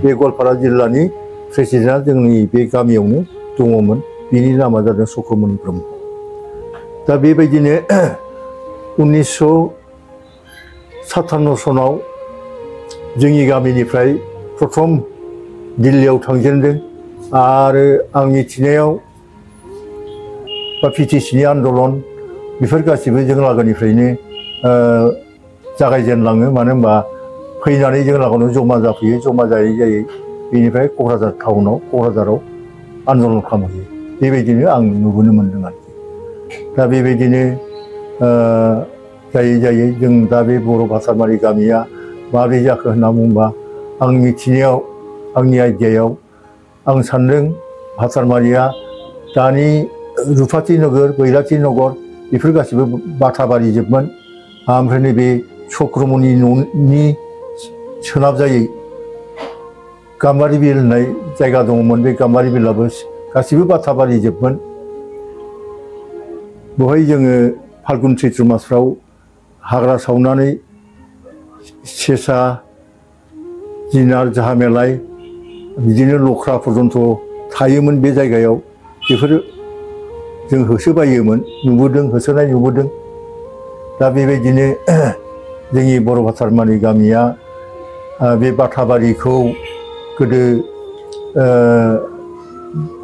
बे गवालपारा जिल्लानि प्रेसिडेन्टआ जोंनि बे गामियावनो दङमोन बिनि नामा जादों चक्रमणि ब्रह्म दा बेबायदिनो 1957 सनाव जोंनि गामिनिफ्राय प्रथम दिल्लीयाव थांजेनदों आरो आं मिथिनायाव PTCनि आन्दलन बेफोर गासिबो जों लागोनिफ्रायनो जागायजेनलाङो मानो होनबा फैनानै जों लागोनाव जमा जाफैयो जमा जायै बेनिफ्राय क'क्राझार टाउनाव क'क्राझाराव आन्दलन खालामहैयो बेबायदिनो आं नुबोनो मोन्दों आरोखि दा बेबायदिनो जायै जों दा बे बर' भातारमारि गामिया माबोरै जाखो होनना बुंबा आं मिथिनायाव आंनि आइडियायाव आं सान्दों भातारमारिया दानि रुपाथि नगर बैराथि नगर बेफोर गासिबो बाथाबारिजोबमोन ओमफ्राय नैबे चक्रमणि न'नि सोनाबजायै गाम्बारि बिल होननाय जायगा दङमोन बे गाम्बारि बिलाबो गासिबो बाथाबारिजोबमोन बेवहाय जोङो फाल्गुन चैत्र मासफ्राव हाग्रा सावनानै सेसा जिनार जाहामेलाय बिदिनो लख्रा पर्यन्त थायोमोन बे जायगायाव बेफोरो जों होसोबायोमोन होसोनाय नुबोदों दा बेबायदिनो जोंनि बर' भातारमारि गामिया बे बाथाबारिखौ गोदो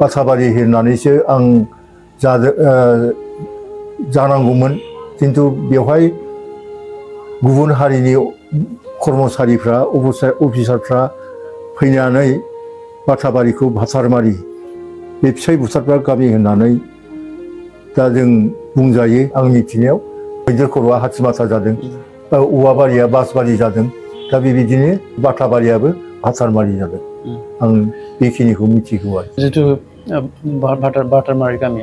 बाथाबारि होननानैसो आं जानांगौमोन खिन्थु बेवहाय गुबुन हारिनि कर्मचारिफ्रा अफिसारफ्रा फैनानै बाथाबारिखौ भातारमारि बे फिसाइ बुथारग्रा गामि होननानै दा जों बुंजायो आं मिथिनायाव मैदेर खर'आ हाथिमाथा जादों औवाबारिया बासबारि जादों दा बेबायदिनो बाथाबारियाबो भातारमारि जादों आं बेखिनिखौ मिथिगौ आरो जिथु भातारमारि गामि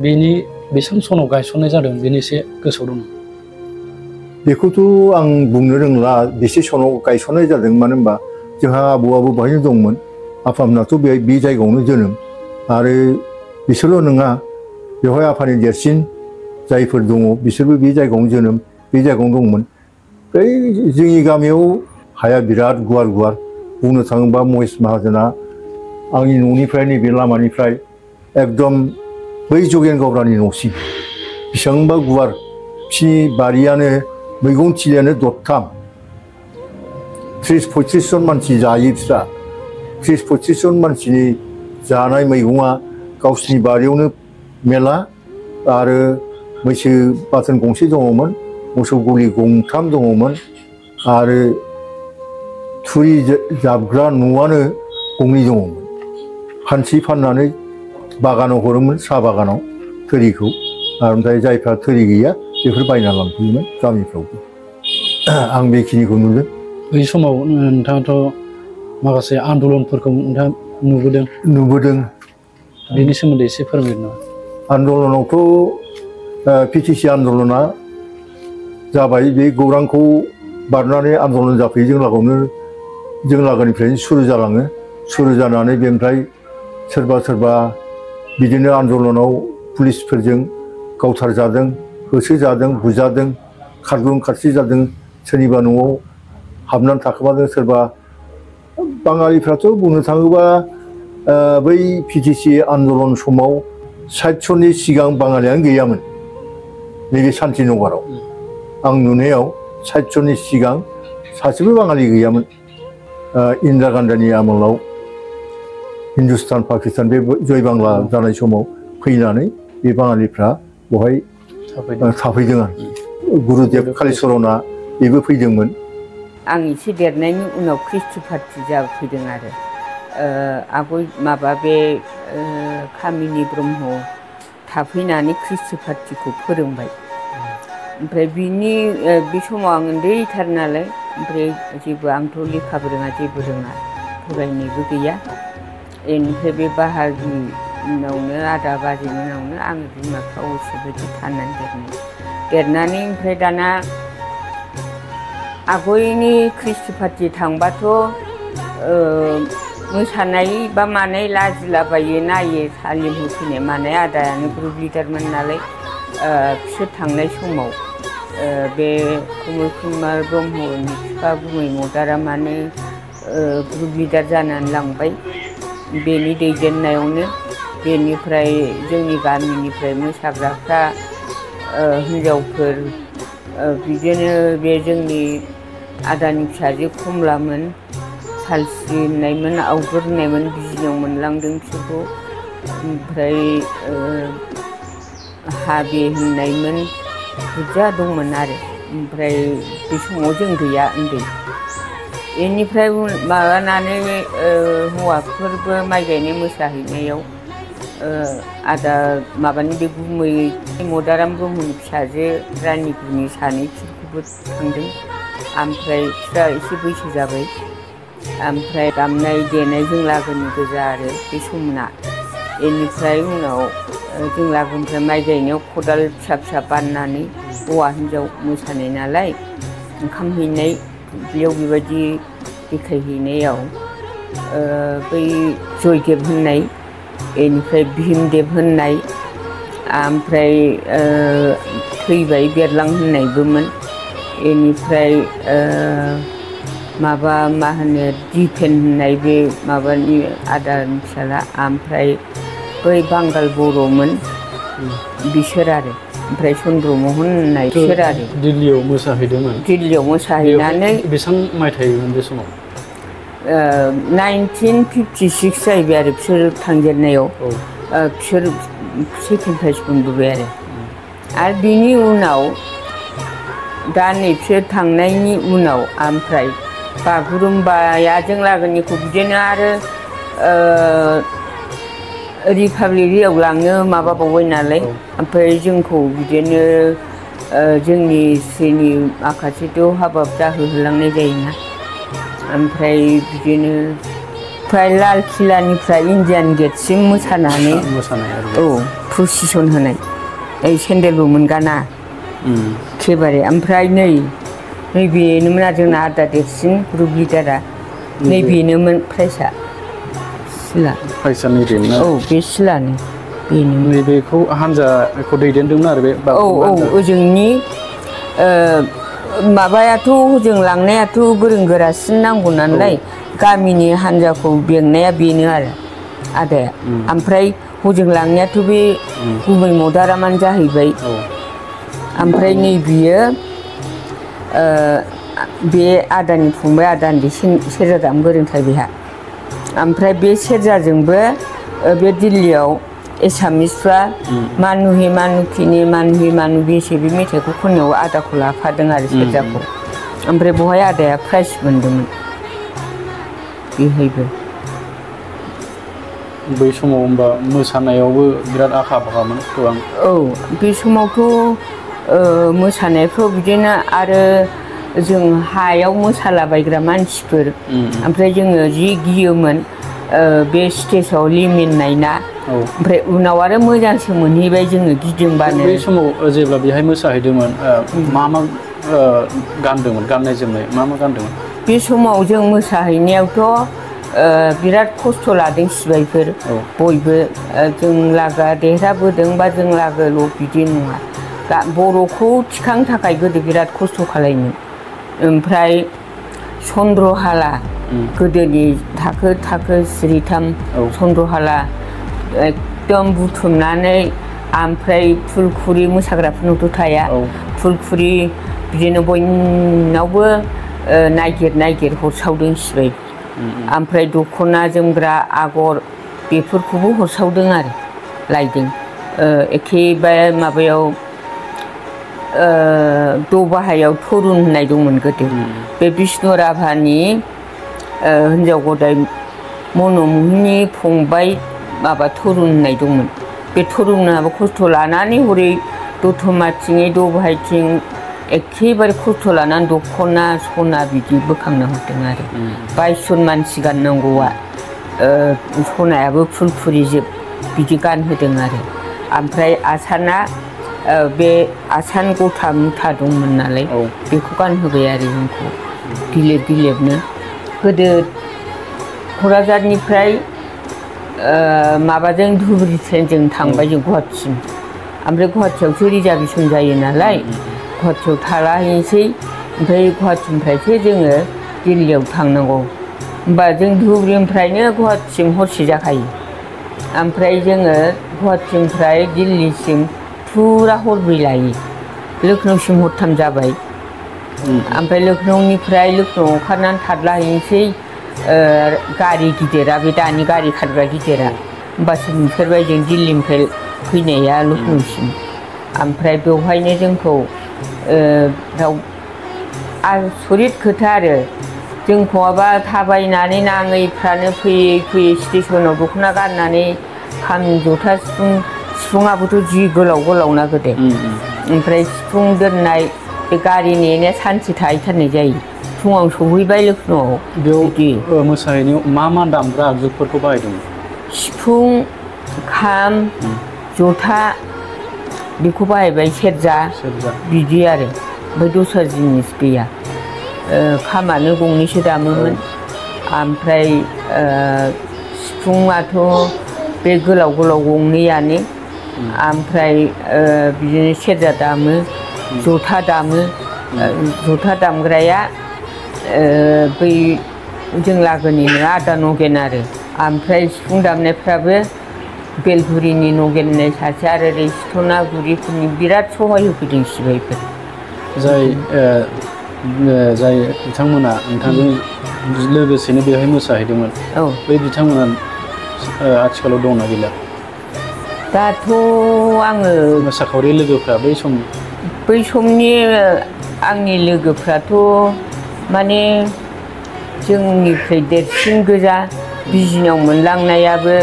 बेनि बेसेबां सनाव गायसननाय जादों बेनि एसे गोसोआव दङ बेखौथ' आं बुंनो रोंला बेसे सनाव गायसननाय जादों मानो होनबा जोंहा आबौआबो बेहायनो दंमोन आफामोनाथ' बे जायगायावनो जोनोम आरो बिसोरल' नङा बेवहाय आफानि देरसिन जायफोर दङ बिसोरबो बे जायगायावनो जोनोम बे जायगायावनो दंमोन बै जोंनि गामियाव हाया बिराद गुवार बुंनो थाङोबा महेश माहाजोना आंनि न'निफ्राय नैबे लामानिफ्राय एकदम बै जगेन गावब्रानि न'सिम बेसेबांबा गुवार बिसिनि बारियानो मैगं थिलियानो दरथाम 30-35 जन मानसि जायो बिस्रा 30-35 जन मानसिनि जानाय मैगङा गावसिनि बारियावनो मेला आरो मैसो बाथोन गंसे दङमोन मोसौ गलि गंथाम दङमोन आरो थुरि जाबग्रा न'आनो गंनै दङमोन फानसि फाननानै बागानाव हरोमोन साहा बागानाव थोरिखौ ओमफ्राय जायफ्रा थोरि गैया बेफोर बायना लांफैयोमोन गामिफ्रावबो आं बेखिनिखौ नुदों बै समाव नोंथाङाथ' माखासे आन्दलनफोरखौ नोंथाङा नुबोदों बेनि सोमोन्दै एसे फोरमायनो नामा आन्दलनावथ' पिटिसि आन्दलना जाबाय बे गौरांखौ बारनानै आन्दलन जाफैयो जों लागोनिफ्रायनो सुरु जालाङो सुरु जानानै बेनिफ्राय सोरबा बिदिनो आन्दलनाव पुलिसफोरजों गावथारजादों होसोजादों बुजादों खारग्लुं खारसि जादों सोरनिबा न'आव हाबनानै थाखोमादों सोरबा बाङालिफ्राथ' बुंनो थाङोबा बै पिटिसि आन्दलन समाव 60 जननि सिगां बाङालियानो गैयामोन नैबे शान्तिनगराव आं नुनायाव 60 जननि सिगां सासेबो बाङालि गैयामोन इन्दिरा गान्धीनि आमोलाव हिन्दुस्तान पाकिस्तान बे जय बांला जानाय समाव फैनानै बे बाङालिफ्रा बहाय थाफैदों आरो गुरुदेब कालिचरना बेबो फैदोंमोन आं एसे देरनायनि उनाव ख्रिस्टि पार्टि जाफैदों आरो आगय माबा बे कामिनि ब्रह्म थाफैनानै ख्रिस्टि पार्टिखौ फोरोंबाय ओमफ्राय बे समाव आं उन्दैथार नालाय ओमफ्राय जेबो आंथ' लेखाबो रोङा जेबो रोङा फरायनायबो गैया बेनिफ्राय बे बाहागिनावनो आदा बाजैमोनावनो आङो बिमा बिफा गोसोबायदि थानानै देरनानै ओमफ्राय दाना आगयनि ख्रिस्टि पार्टि थांबाथ' मोसानाय बा मानाय लाजिलाबायो नायो सालिम होफैनाय मानाय आदायानो ग्रुप लिडारमोन नालाय बिसोर थांनाय समाव बे कमल कुमार ब्रह्मनि बिफा गुमै मदारामानो ग्रुप लिडार जानानै लांबाय बेनि दैदेननायावनो बेनिफ्राय जोंनि गामिनिफ्राय मोसाग्राफ्रा हिन्जावफोर बिदिनो बे जोंनि आदानि फिसाजो कमलामोन सालस्रि होननायमोन आवगोर होननायमोन बिजिनियाव मोनलांदों बिसोरखौ ओमफ्राय हाबे होननायमोन बुरजा दंमोन आरो ओमफ्राय बे समाव जों गैया उन्दै बेनिफ्राय माबानानै हौवाफोरबो माइ गायनाय मोसाहैनायाव आदा माबानि बे गुमै मदाराम ब्रह्मनि फिसाजो रानिफोरनि सानै बिसोरखौबो थांदों ओमफ्राय बिस्रा एसे बैसो जाबाय ओमफ्राय दामनाय देनाय जों लागोनि गोजा आरो बे समना बेनिफ्राय उनाव जों लागोनिफ्राय माइ गायनायाव खदाल फिसा फिसा बाननानै हौवा हिन्जाव मोसानाय नालाय ओंखाम हैनाय बेयाव बेबायदि देखायहैनायाव बै जयदेब होननाय बेनिफ्राय भीमदेब होननाय ओमफ्राय थैबाय बेरलां होननायबोमोन बेनिफ्राय माबा मा होनो दिपेन होननाय बे माबानि आदानि फिसाला ओमफ्राय बै बांगाल बर'मोन बिसोर आरो ओमफ्राय चन्द्रमहन होननाय बिसोर आरो दिल्लीयाव मोसाहैदोंमोन दिल्लीयाव मोसाहैनानै बेसेबां मायथाइमोन बे समाव 1956 जाहैबाय आरो बिसोर थांजेननायाव बिसोर सेकेन्ड प्राइज मोनबोबाय आरो बिनि उनाव दा नै बिसोर थांनायनि उनाव ओमफ्राय बागुरुम्बाया जों लागोनिखौ बिदिनो आरो रिपाब्लिक डेआव लांनो माबाबावबाय नालाय ओमफ्राय जोंखौ बिदिनो जोंनि स्रिनि माखासेथ' हाबा जाहोलांनाय जायोना ओमफ्राय बिदिनो फ्राय लाल किलानिफ्राय इण्डियान गेटसिम मोसानानै प्रसिसन होनाय सेन्देलबो मोनगाना एखेबारे ओमफ्राय नैबेनोमोन आरो जोंना आदा देरसिन ग्रुप लिडारा नैबेनोमोन प्राइजआ सिला प्राइजआ नैबेमोन बे सिलानो बेनो नैबेखौ हानजाखौ दैदेनदोंमोन आरो बे ओजोंनि माबायाथ' हजों लांनायाथ' गोरों गोरासिन नांगौ नालाय गामिनि हानजाखौ बेंनाया बेनो आरो आदाया ओमफ्राय हजों लांनायाथ' बे गुबै मदारामानो जाहैबाय ओमफ्राय नै बियो बे आदानि फंबाय आदा उन्दै सेरजा दामनो गोरोंथार बेहा ओमफ्राय बे सेरजाजोंबो बे दिल्लीयाव एसामिसफ्रा मानुहि मानुखिनि मानुहि मानुबिसे बे मेथाइखौ खननायाव आदाखौ लाफादों आरो सेरजाखौ ओमफ्राय बहाय आदाया प्राइज मोनदोंमोन बेहायबो बै समाव होमबा मोसानायावबो बिराद आखा फाखामोन गोबां औ बे समावथ' मोसानायफ्राव बिदिनो आरो जों हायाव मोसालाबायग्रा मानसिफोर ओमफ्राय जोङो जि गियोमोन बे स्टेजाव लिमिननाय ना ओमफ्राय उनाव आरो मोजांसो मोनहैबाय जोङो गिदिंबानो बै समाव जेब्ला बेहाय मोसाहैदोंमोन मा गानदोंमोन गाननाय जोमनाय मा गानदोंमोन बे समाव जों मोसाहैनायावथ' बिराद खस्थ' लादों सिबायफोर बयबो जों लागोआ देरहाबोदों बा जों लागोल' बिदि नङा बर'खौ थिखांनो थाखाय गोदो बिराद खस्थ' खालायोमोन ओमफ्राय चन्द्रहाला गोदोनि थाखो थाखो सिरिथाम चन्द्रहाला एकदम बुथुमनानै ओमफ्राय फुलखुरि मोसाग्राफोरनावथ' थाया फुलखुरि बिदिनो बयनावबो नागिर हरसावदों सिबाय ओमफ्राय दख'ना जोमग्रा आगर बेफोरखौबो हरसावदों आरो लायदों एखेबारे माबायाव दबाहायाव थरुन होननाय दंमोन गोदो बे बिष्णु राभानि हिन्जाव गदाय मनमोहननि फंबाय माबा थरुन होननाय दंमोन बे थरुनाबो खस्थ' लानानै हरै दतमाथिं दबाहायथिं एखेबारे खस्थ' लानानै दख'ना सना बिदि बोखांना हरदों आरो 22 जन मानसि गाननांगौआ सनायाबो फुलखुरिजोब बिदि गानहोदों आरो ओमफ्राय आसाना बे आसान गथा मुथा दंमोन नालाय बेखौ गानहोबाय आरो जोंखौ गिलिरनो गोदो क'क्राझारनिफ्राय माबाजों धुबुरी ट्रेनजों थांबाय जों गुवाहाटिसिम ओमफ्राय गुवाहाटियावसो रिजार्भेसन जायो नालाय गुवाहाटियाव थालाहैनोसै ओमफ्राय गुवाहाटिनिफ्रायसो जोङो दिल्लीयाव थांनांगौ होमबा जों धुबुरीनिफ्रायनो गुवाहाटिसिम हरसे जाखायो ओमफ्राय जोङो गुवाहाटिनिफ्राय दिल्लीसिम फुरा हरब्रै लायो लखनौसिम हरथाम जाबाय ओमफ्राय लखनौनिफ्राय लखनौआव ओंखारनानै थादलाहैनोसै गारि गिदिरा बे दानि गारि खारग्रा गिदिरा होमबासो नुफेरबाय जों दिल्लीनिफ्राय फैनाया लखनौसिम ओमफ्राय बेवहायनो जोंखौ आसरित खोथा आरो जोंखौबा थाबायनानै नाङैफ्रानो फैयै स्टेसनाव दख'ना गाननानै खाम जथा सिफुङाबोथ' जि गोलाव ना गोदो ओमफ्राय सिफुं दोननाय बे गारि नेनाया सानसे थाहैथारनाय जायो फुङाव सहैबाय लखनौआव बेयाव मोसाहैनायाव मा दामग्रा आगजुफोरखौ बाहायदोंमोन सिफुं खाम जथा बेखौ बाहायबाय सेरजा बिदि आरो ओमफ्राय दस्रा जिनिस गैया खामानो गंनैसो दामोमोन ओमफ्राय सिफुङाथ' बे गोलाव गंनैयानो ओमफ्राय बिदिनो सेरजा दामो जथा दामो जथा दामग्राया बै जों लागोनिनो आदा नगेन आरो ओमफ्राय सिफुं दामनायफ्राबो बेलगुरिनि नगेन होननाय सासे आरो ओरै सिथनागुरिफोरनि बिराद सहाय होफैदों सिबायफोर जाय बिथांमोना नोंथांजों लोगोसेनो बेवहाय मोसाहैदोंमोन बै बिथांमोना आथिखालाव दंना गैला दाथ' आङो मोसाखावरि लोगोफ्रा बै समनि आंनि लोगोफ्राथ' माने जोंनिफ्राय देरसिन गोजा बिजिनाव मोनलांनायाबो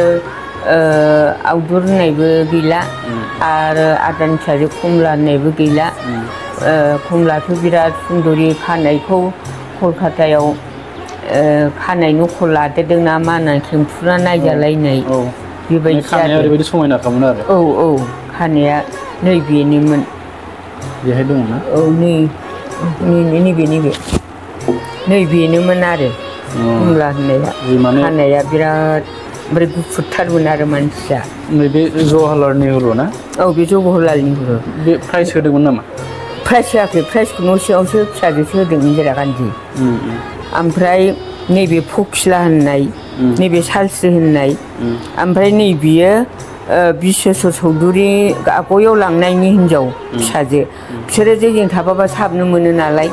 आवदुर होननायबो गैला आरो आदानि फिसाजो कमला होननायबो गैला कमलाथ' बिराद सुन्दरि खानायखौ कलकातायाव खानाय नखल लादेरदों ना मा होननानै खेंफुना नायजालायनाय बेबायदि खानाया ओरैबायदि समायनाखामोन आरो औ खानाया नैबेनोमोन बेहाय दङ ना नैबेनोमोन आरो कमला होननाया खानाया बिराद ओमफ्राय गुफुरथारमोन आरो मानसिया नैबे जवाहरलाल नेहरु ना औ बे जवाहरलाल नेहरु बे प्राइज होदोंमोन नामा प्राइज होआखै प्राइजखौ न' सिङावसो फिसाजोसो होदों इन्दिरा गान्धी ओमफ्राय नैबे फकिला होननाय नैबे सालस्रि होननाय ओमफ्राय नैबेयो बिश्वेश्वर चौधुरी आगयाव लांनायनि हिनजाव फिसाजो बिसोरो जोंजों थाफाबा साबनो मोनो नालाय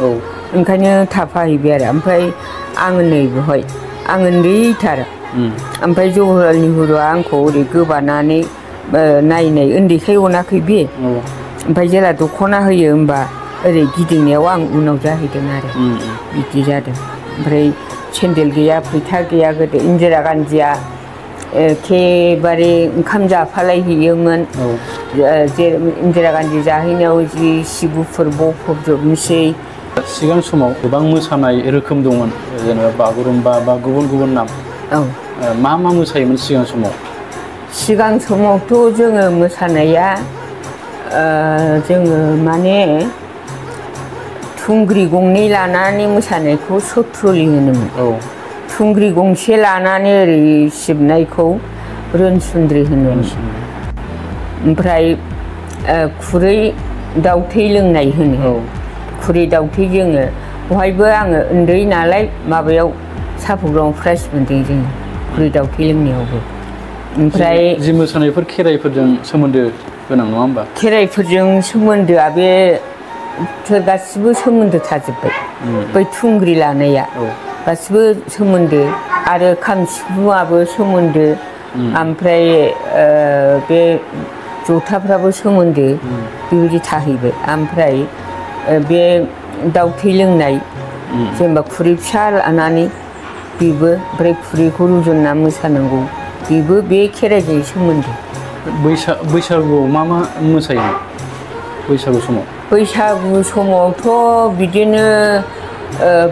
ओंखायनो थाफाहैबाय आरो ओमफ्राय आङो नै बेवहाय आं उन्दैथार ओमफ्राय जवाहरलाल नेहुरुआ आंखौ ओरै गोबानानै नायनाय उन्दैखाय अनाखै बे ओमफ्राय जेला दख'ना होयो होमबा ओरै गिदिंनायाव आं उनाव जाहैदों आरो बिदि जादों ओमफ्राय सेन्देल गैया फैथा गैया गोदो इन्दिरा गान्धीया एखेबारे ओंखाम जाफालायहैयोमोन जे इन्दिरा गान्धी जाहैनायाव जि सिबुफोर बफबजोबनोसै सिगां समाव गोबां मोसानाय रोखोम दंमोन जेनेबा बागुरुम्बा बा गुबुन गुबुन नाम मा मा मोसायोमोन सिगां समावथ' जोङो मोसानाया जोङो माने थुंग्रि गंनै लानानै मोसानायखौ सथ्रलि होनोमोन थुंग्रि गंसे लानानै ओरै सिबनायखौ रोनसुन्द्रि होनोमोन ओमफ्राय खुरै दाउथै लोंनाय होनो खुरै दाउथै जोङो बहायबो आङो उन्दै नालाय माबायाव साहा प्रग्रामाव प्राइज मोनदों जोङो खुरै दाउथै लोंनायावबो ओमफ्राय जि मोसानायफोर खेराइफोरजों सोमोन्दो गोनां नङा होमबा खेराइफोरजों सोमोन्दोआ बे गासिबो सोमोन्दो थाजोब्बाय बै थुंग्रि लानाया गासिबो सोमोन्दो आरो खाम सिफुङाबो सोमोन्दो ओमफ्राय बे जथाफ्राबो सोमोन्दो बेबायदि थाहैबाय ओमफ्राय बे दाउथै लोंनाय जेनेबा खुरै फिसा लानानै बेबो ओमफ्राय खुरैखौ रुजुनना मोसानांगौ बेबो बे खेराइजों सोमोन्दो बैसागुआव मा मा मोसायोमोन बैसागु समावथ' बिदिनो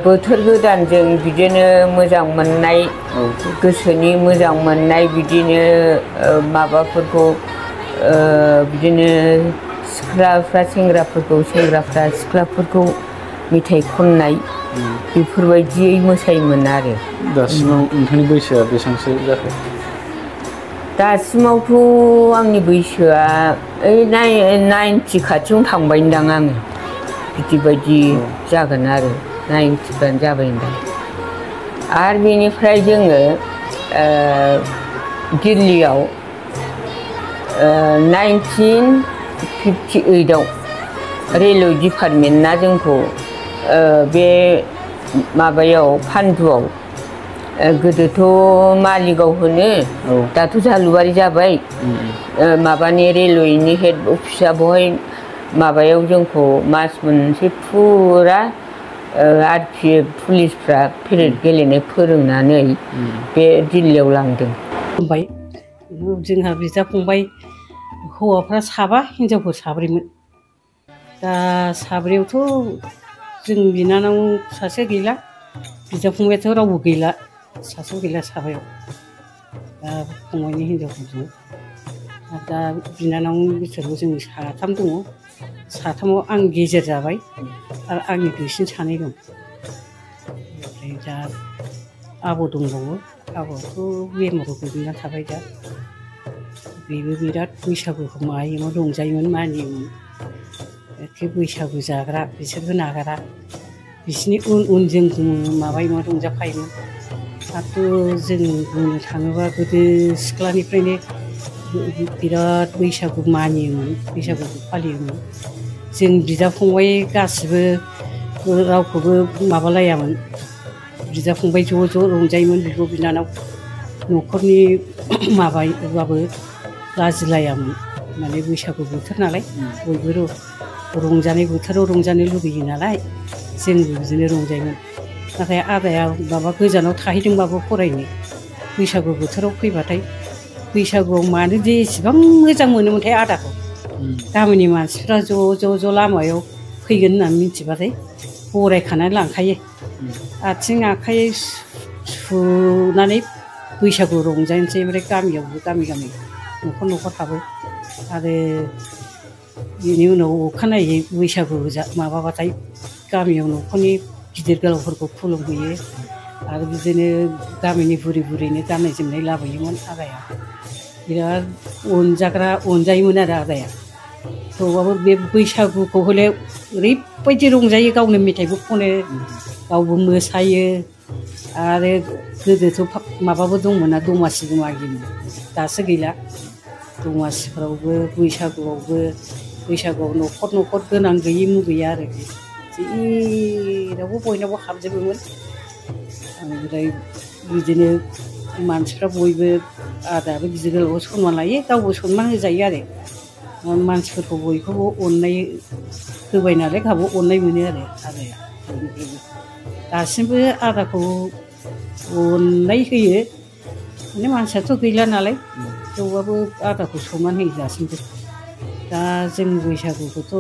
बोथोर गोदानजों बिदिनो मोजां मोननाय गोसोनि मोजां मोननाय बिदिनो माबाफोरखौ बिदिनो सिख्लाफ्रा सेंग्राफोरखौ सेंग्राफ्रा सिख्लाफोरखौ मेथाइ खननाय बेफोरबायदियै मोसायोमोन आरो दासिमाव नोंथांनि बैसोआ बेसेबांसो जाखो दासिमावथ' आंनि बैसोआ 90 खाथियावनो थांबायदां आङो बिदि बायदि जागोन आरो 90 जाबायदां आरो बेनिफ्राय जोङो दिल्लीयाव 1958 आव रेलवे डिपार्टमेन्टआ जोंखौ बे माबायाव पान्डुआव गोदोथ' मालिगाव होनो दाथ' जालुवारि जाबाय माबानि रेलवेनि हेड अफिसा बहाय माबायाव जोंखौ मास मोनसे फुरा RPF पुलिसफ्रा पेरेड गेलेनाय फोरोंनानै बे दिल्लीयाव लांदों जोंहा बिदा फंबाय हौवाफ्रा 7 हिनजावफोर 7मोन दा 7यावथ' जों बिनानाव सासे गैला बिदा फंबायाथ' रावबो गैला सासेबो गैला 7याव दा फंबायनि हिनजावफोरजों दा बिनानावनि बिथोराव जों 3 दङ 3आव आं गेजेर जाबाय आरो आंनि दुइसिन 2 दं ओमफ्राय दा आब' दंबावो आब'आथ' बेमाराव गोग्लैना थाबाय दा बेबो बिराद बैसागुखौ मायोमोन रंजायोमोन मानियोमोन एखे बैसागु जाग्रा बिसोरबो नागारा बिसोरनि उन जों माबायोमोन रंजाफायोमोन आरो जों बुंनो थाङोबा गोदो सिख्लानिफ्रायनो बिराद बैसागु मानियोमोन बैसागुखौ फालियोमोन जों बिदा फंबाय गासिबो रावखौबो माबालायामोन बिदा फंबाय ज' ज' रंजायोमोन बिब' बिनानाव न'खरनि माबाबाबो लाजिलायामोन माने बैसागु बोथोर नालाय बयबो रंजानाय बोथोराव रंजानो लुगैयो नालाय जोंबो बिदिनो रंजायोमोन नाथाय आदाया माबा गोजानाव थाहैदोंबाबो फरायनो बैसागु बोथोराव फैबाथाय बैसागुआव मानो जे एसेबां मोजां मोनोमोनथाय आदाखौ गामिनि मानसिफ्रा ज' लामायाव फैगोन होननानै मिथिबाथाय बरायखानानै लांखायो आथिं आखाइ सुनानै बैसागु रंजानोसै ओमफ्राय गामियावबो गामि न'खर हाबो आरो बेनि उनाव अखानायै बैसागु माबाबाथाय गामियाव न'खरनि गिदिर गोलावफोरखौ खुलुमहैयो आरो बिदिनो गामिनि बुरैनो गाननाय जोमनाय लाबोयोमोन आदाया बिराद अनजायोमोन आरो आदाया थेवबाबो बे बैसागुखौ हले ओरैबायदि रंजायो गावनो मेथाइबो खनो गावबो मोसायो आरो गोदोथ' माबाबो दंमोन ना दमासिबो मागियोमोन दासो गैला दमासिफ्रावबो बैसागुआव न'खर गोनां गैयि मुगैया आरो जेरावबो बयनावबो हाबजोबोमोन ओमफ्राय बिदिनो मानसिफ्रा बयबो आदायाबो गिदिर गोलावखौ सनमान लायो गावबो सनमान होजायो आरो मानसिफोरखौ बयखौबो अननाय होबाय नालाय गावबो अननाय मोनो आरो आदाया दासिमबो आदाखौ अननाय होयो माने मानसियाथ' गैला नालाय थेवबाबो आदाखौ सनमान होयो दासिमबो दा जों बैसागुखौथ'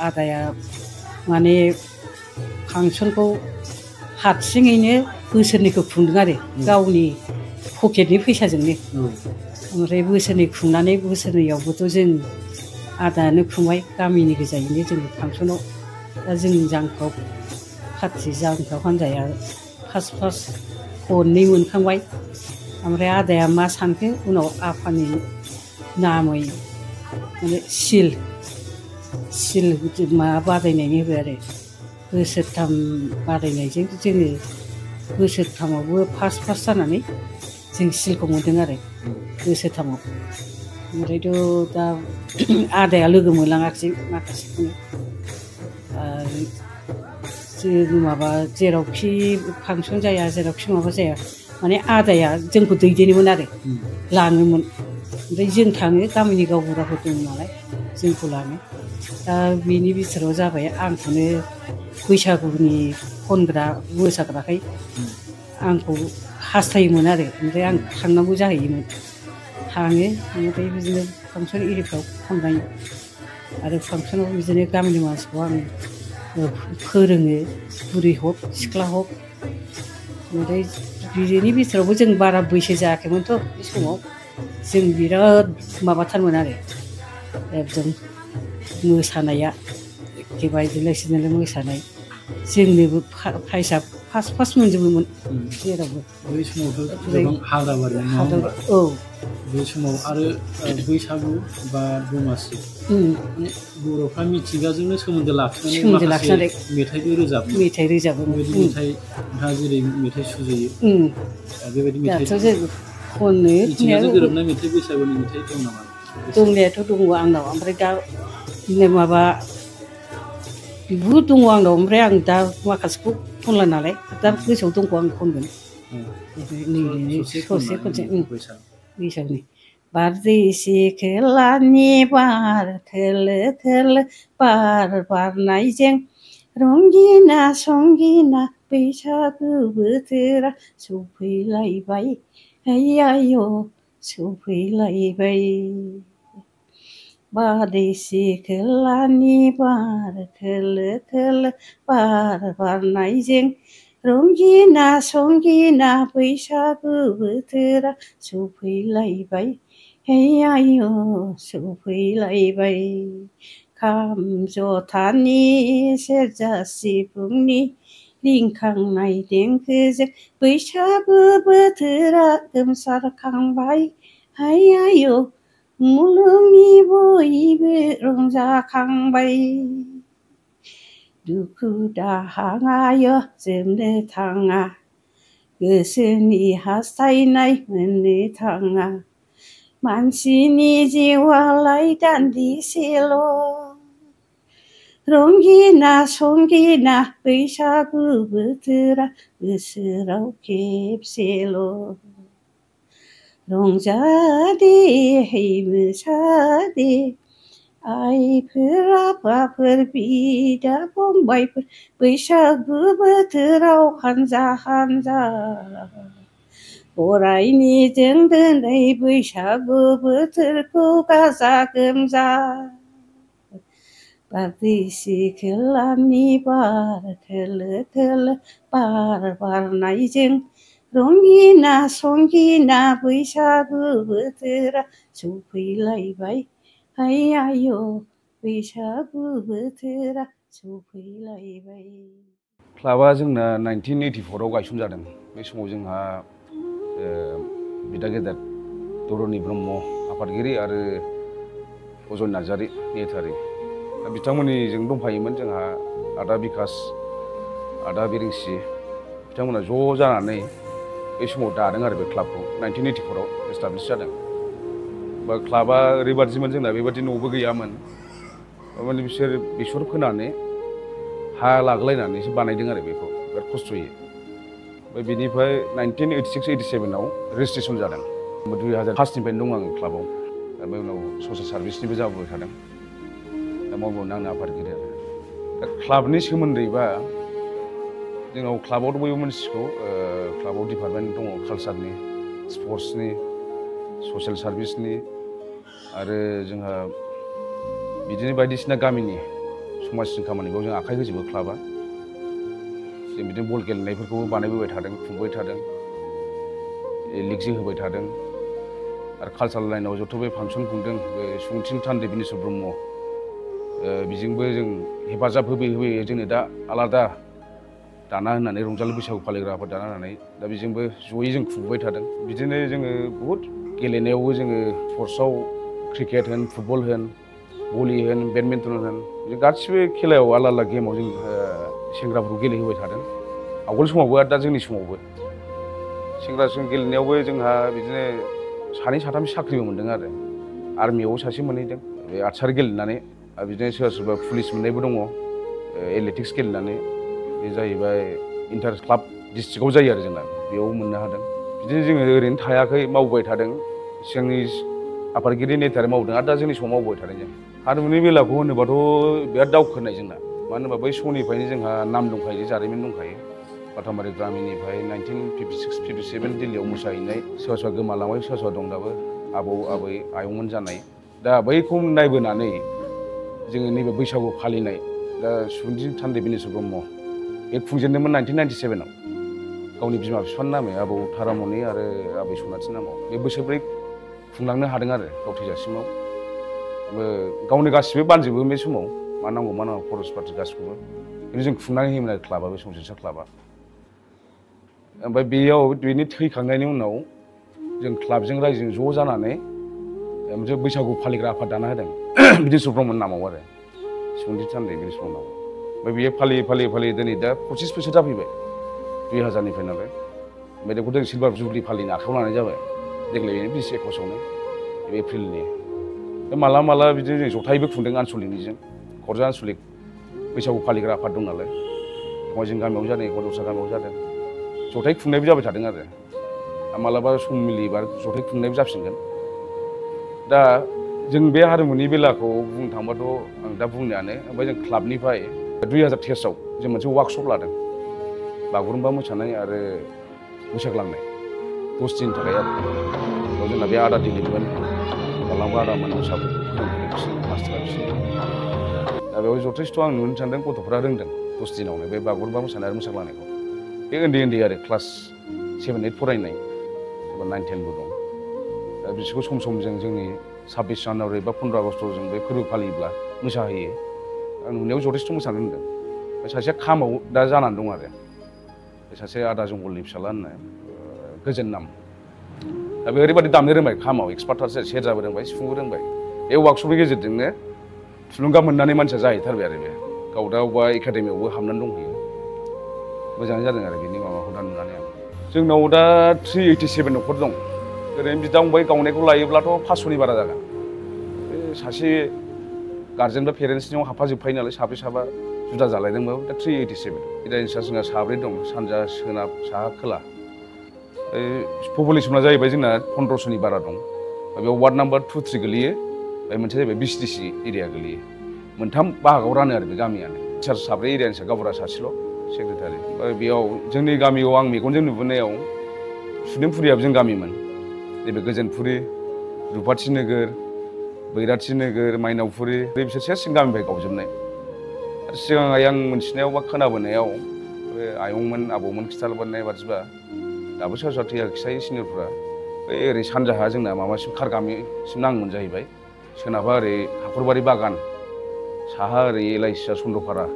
आदाया माने फांसनखौ हारसिङैनो बोसोरनैखौ खुंदों आरो गावनि पकेटनि फैसाजोंनो ओमफ्राय बोसोरनै खुंनानै बोसोरनैयावबोथ' जों आदायानो खुंबाय गामिनि गोजायैनो जों फांसनाव दा जोंनि जांख्राव पार्टि जांख्राव हान्जाया फार्स्ट खननै मोनखांबाय ओमफ्राय आदाया मा सानखो उनाव आफानि नामै माने सिल माबा बादायनायनि होबाय आरो बोसोरथाम बादायनायजों जोङो बोसोरथामावबो फार्स्ट जानानै जों सिलखौ मोनदों आरो बोसोरथामाव ओमफ्रायथ' दा आदाया लोगो मोनलाङाखिसै माखासेखौनो माबा जेरावखि फांसन जाया जेरावखि माबा जाया माने आदाया जोंखौ दैदेनोमोन आरो लाङोमोन ओमफ्राय जों थाङो गामिनि गावबुराफोर दं नालाय जोंखौ लाङो दा बिनि बिथोराव जाबाय आंखौनो बैसागुनि खनग्रा मोसाग्राखाय आंखौ हास्थायोमोन आरो ओमफ्राय आं थांनांगौ जाहैयोमोन थाङो ओमफ्राय बिदिनो फांसन एरिफ्राव खनबाय आरो फांसनाव बिदिनो गामिनि मानसिखौ आं फोरोङो बुरि हक सिख्ला हक ओमफ्राय बिनि बिथोरावबो जों बारा बैसो जायाखैमोनथ' बे समाव जों बिराद माबाथारमोन आरो एकदम मोसानाया एखेबारे दिनलाय मोसानाय जोंनोबो प्राइजआ फार्स्ट मोनजोबोमोन जेरावबो बै समावथ' गोबां हाग्राबारि औ बे समाव आरो बैसागु बा दमासि बर'फ्रा मिथिंगाजोंनो सोमोन्दो लाखिनानै मेथाइबो रोजाबो बेबायदि मेथाइ नोंथाङा जेरै मेथाइ सुजुयो बेबायदि मेथाइ खनो मिथिंगाजों गोरोबनाय मेथाइ बैसागुनि मेथाइ दं नामा दंनायाथ' दङ आंनाव ओमफ्राय दा माबा बहुद दङ आंनाव ओमफ्राय आं दा माखासेखौ खनला नालाय दा गोसोआव दंखौ आं खनगोन ससे बैसागुनि बारदै सिख्लानि बार खोलो खोलो बार बारनायजों रंगिना संगिना बैसागु बोथोरा सफैलायबाय आय' सफैलायबाय बारदै सिख्लानि बार खोलो खोलो बार बारनायजों रंगिना संगिना बैसागु बोथोरा सफैलायबाय आय' सफैलायबाय खाम जथानि सेरजा सिफुंनि रिंखांनाय देंखोजों बैसागु बोथोरा गोमसारखांबाय आय' मुलुगनि बयबो रंजाखांबाय दुखु दाहाया जोबनो थाङा गोसोनि हास्थायनाय मोननो थाङा मानसिनि जिउआलाय दान्दिसेल' रंगिना संगिना बैसागु बोथोरा बोसोराव खेबसेल' रंजादे मोसादे आइफोर आफाफोर बिदा फंबायफोर बैसागु बोथोराव हानजा हानजा बरायनि जों दिनै बैसागु बोथोरखौ गाजा गोमजा बारदै सिख्लानि बार खोलो खोलो बार बारनायजों रंगिना संगिना बैसागु बोथोरा सफैलायबाय आय' बैसागु बोथोरा सफैलायबाय क्लाबा जोंना 1984आव गायसनजादों बे समाव जोंहा बिदा गेदेर धरनि ब्रह्म आफादगिरि आरो अजय नार्जारि नेहाथारि दा बिथांमोननिजों दंफायोमोन जोंहा आदा बिकास आदा बिरेंसि बिथांमोना ज' जानानै बे समाव दादों आरो बे क्लाबखौ 1984आव एस्टाब्लिश जादों बा क्लाबा ओरैबादिमोन जोंना बेबादि न'बो गैयामोन माने बिसोर बेसर फोनानै हा लागायलायनानैसो बानायदों आरो बेखौ बिराद खस्थ'यै ओमफ्राय बिनिफ्राय 1986-87 आव रेजिस्ट्रेसन जादों 2005निफ्रायनो दं आङो क्लाबाव ओमफ्राय उनाव ससियेल सार्भिसनिबो जाबोबाय थादों दा मावबावनो आंनो आफादगिरि आरो दा क्लाबनि सोमोन्दैबा जोंनाव क्लाबावथ' बयबो मिथिगौ क्लाबाव डिपार्टमेन्ट दङ कालसारनि स्पर्ट्सनि ससियेल सार्भिसनि आरो जोंहा बिदिनो बायदिसिना गामिनि समाजनि खामानिखौ जों आखाइ होजोबो क्लाबा जों बिदिनो बल गेलेनायफोरखौबो बानायबोबाय थादों खुंबाय थादों लिग होबाय थादों आरो कालसारेल लाइनाव जथ' बे फांसन खुंदों बे सुबुंथिं थान्दै बिनेस्वर ब्रह्म बेजोंबो जों हेफाजाब होबोयै जोंनो दा आलादा दाना होननानै रंजालि बैसागु फालिग्रा आफाद दाना होननानै दा बेजोंबो जयै जों खुंबोबाय थादों बिदिनो जोङो बहुद गेलेनायावबो जोङो स्पर्ट्सआव क्रिकेट होन फुटबल होन भलि होन बेडमिन्टन होन जों गासिबो खेलायाव आलादा आलादा गेमाव जों सेंग्राफोरखौ गेलेहोबाय थादों आवगोल समावबो आरो दा जोंनि समावबो सेंग्राजों गेलेनायावबो जोंहा बिदिनो सानै साथाम साख्रिबो मोन्दों आरो आर्मियाव सासे मोनहैदों बे आर्चारि गेलेनानै आरो बिदिनो सोरबा सोरबा पुलिस मोननायबो दङ एथलेटिक्स गेलेनानै बे जाहैबाय इन्टार क्लाब डिस्ट्रिक्टआव जायो आरो जोंना बेयाव मोननो हादों बिदिनो जोङो ओरैनो थायाखै मावबाय थादों सिगांनि आफादगिरि नेतारि मावदों आरो दा जोंनि समाव मावबाय थादों जों हारिमुनि बेलाखौ होनोबाथ' बिराद दावखोनाय जोंना मानो होनबा बै समनिफ्रायनो जोंहा नाम दंखायो जारिमिन दंखायो बाथामारि गामिनिफ्राय 1956-57 दिल्लीयाव मोसाहैनाय सोरबा सोरबा गोमालांबाय सोरबा सोरबा दं दाबो आबौ आबै आयंमोन जानाय दा बैखौ नायबोनानै जोङो नैबे बैसागु फालिनाय दा सुबुंथि थान्दै बिनेस्वर ब्रह्म बे खुंजेनदोंमोन 1997 आव गावनि बिमा बिफानि नामै आबौ तारामणि आरो आबै सनाथिनि नामाव बे बोसोरब्रै खुंलांनो हादों आरो गाव थैजासिमाव गावनो गासिबो बानजोबो बे समाव मा नांगौ खरस पाति गासिखौबो खिन्थु जों खुंनानै होयोमोन आरो क्लाबा बे संसार क्लाबा ओमफ्राय बेयाव बेनि थैखांनायनि उनाव जों क्लाबजों रायजोजों ज' जानानै मोनसे बैसागु फालिग्रा आफाद दाना होदों बिनेस्वर ब्रह्मनि नामाव आरो सुबुंथि थान्दै बिनेस्वर ब्रह्मनाव ओमफ्राय बेयो फालियै दिनै दा 25 बोसोर जाफैबाय 2000निफ्राय नालाय ओमफ्राय बेखौ जों सिलभार जुबलि फालिनो आखायाव लानाय जाबाय देग्लाय 21आवनो एप्रिलनि माला बिदिनो जों जथायबो खुंदों आनसलिकनिजों क'क्राझार आनसलिक बैसागु फालिग्रा आफाद दं नालाय जों गामियाव जादों एखनबा दस्रा गामियाव जादों जथाय खुंनायबो जाबाय थादों आरो मालाबा सम मिलियोबा जथाय खुंनायबो जाफिनगोन दा जों बे हारिमुनि बेलाखौ बुंनो थांबाथ' आं दा बुंनायानो ओमफ्राय जों क्लाबनिफ्राय 2023 आव जों मोनसे वार्कशप लादों बागुरुम्बा मोसानाय आरो मोसाग्लांनाय 10 दिननि थाखाय आरो बेयाव जोंना बे आदा दिलिपमोन बालांबा आदामोन मोसाफोरखौ मास्टार बिसोर दा बेयाव जथेस्थ' आं नुनो सानदों गथ'फ्रा रोंदों 10 दिनावनो बे बागुरुम्बा मोसानाय आरो मोसाग्लांनायखौ बे उन्दै आरो क्लास 7-8 फरायनाय सोरबा 9-10बो दं दा बिसोरखौ सम जों जोंनि 26 जानुवारि बा 15 आगष्ट'आव जों बे फोरबो फालियोब्ला मोसाहोयो आं नुनायाव जथेस्थ' मोसानो रोंदों सासेया खामाव दा जानानै दं आरो सासे आदा जंगलनि फिसाला होननाय गोजोन नाम दा बे ओरैबायदि दामनो रोंबाय खामाव एक्सपार्टथारसो सेरजाबो रोंबाय सिफुंबो रोंबाय बे वार्कशपनि गेजेरजोंनो थुलुंगा मोननानै मानसिया जाहैथारबाय आरो बे गाव दा अबेबा एकाडेमियावबो हाबनानै दंहैयो मोजाङै जादों आरो बेनि माबाखौ दा नुनानै आं जोंनाव दा 387 न'खर दं ओरैनो बिदा फंबाय गावनायखौ लायोब्लाथ' 500नि बारा जागोन बे सासे गार्जेन बा पेरेन्टसनियाव हाबफाजोबखायो नालाय साब्रै साबा जुदा जालायदोंबाबो दा 387 इदाइनसा जोंहा साब्रै दं सानजा सोनाब साहा खोला पपुलेसना जाहैबाय जोंना 1500नि बारा दं बेयाव वार्ड नाम्बार 2-3 गोलैयो ओमफ्राय मोनसे जाहैबाय बिसिडिसि एरिया गोलैयो मोनथाम बाहागोआव रानो आरो बे गामियानो टिचार साब्रै एरियानि गावबुरा सासेल' सेक्रेटारि ओमफ्राय बेयाव जोंनि गामियाव आं मेगनजों नुबोनायाव सुदेमफुरियाबो जों गामिमोन नैबे गोजोनफुरि रुपाथि नोगोर बैराथि नोगोर माइनावफुरि बिसोर सेरसिं गामिनिफ्राय गावजोबनाय आरो सिगांहाय आं मोनथिनायाव बा खोनाबोनायाव बे आयंमोन आबौमोन खिथाबोनाय बादिबा दाबो सोरबा सोरबा थैयाखिसायो सिनियरफ्रा बै ओरै सानजाहा जोंना माबासिम खारगामिसिम नाङोमोन जाहैबाय सोनाबहा ओरै हाखरबारि बागान साहा ओरै एलाइसिया चन्द्रपारा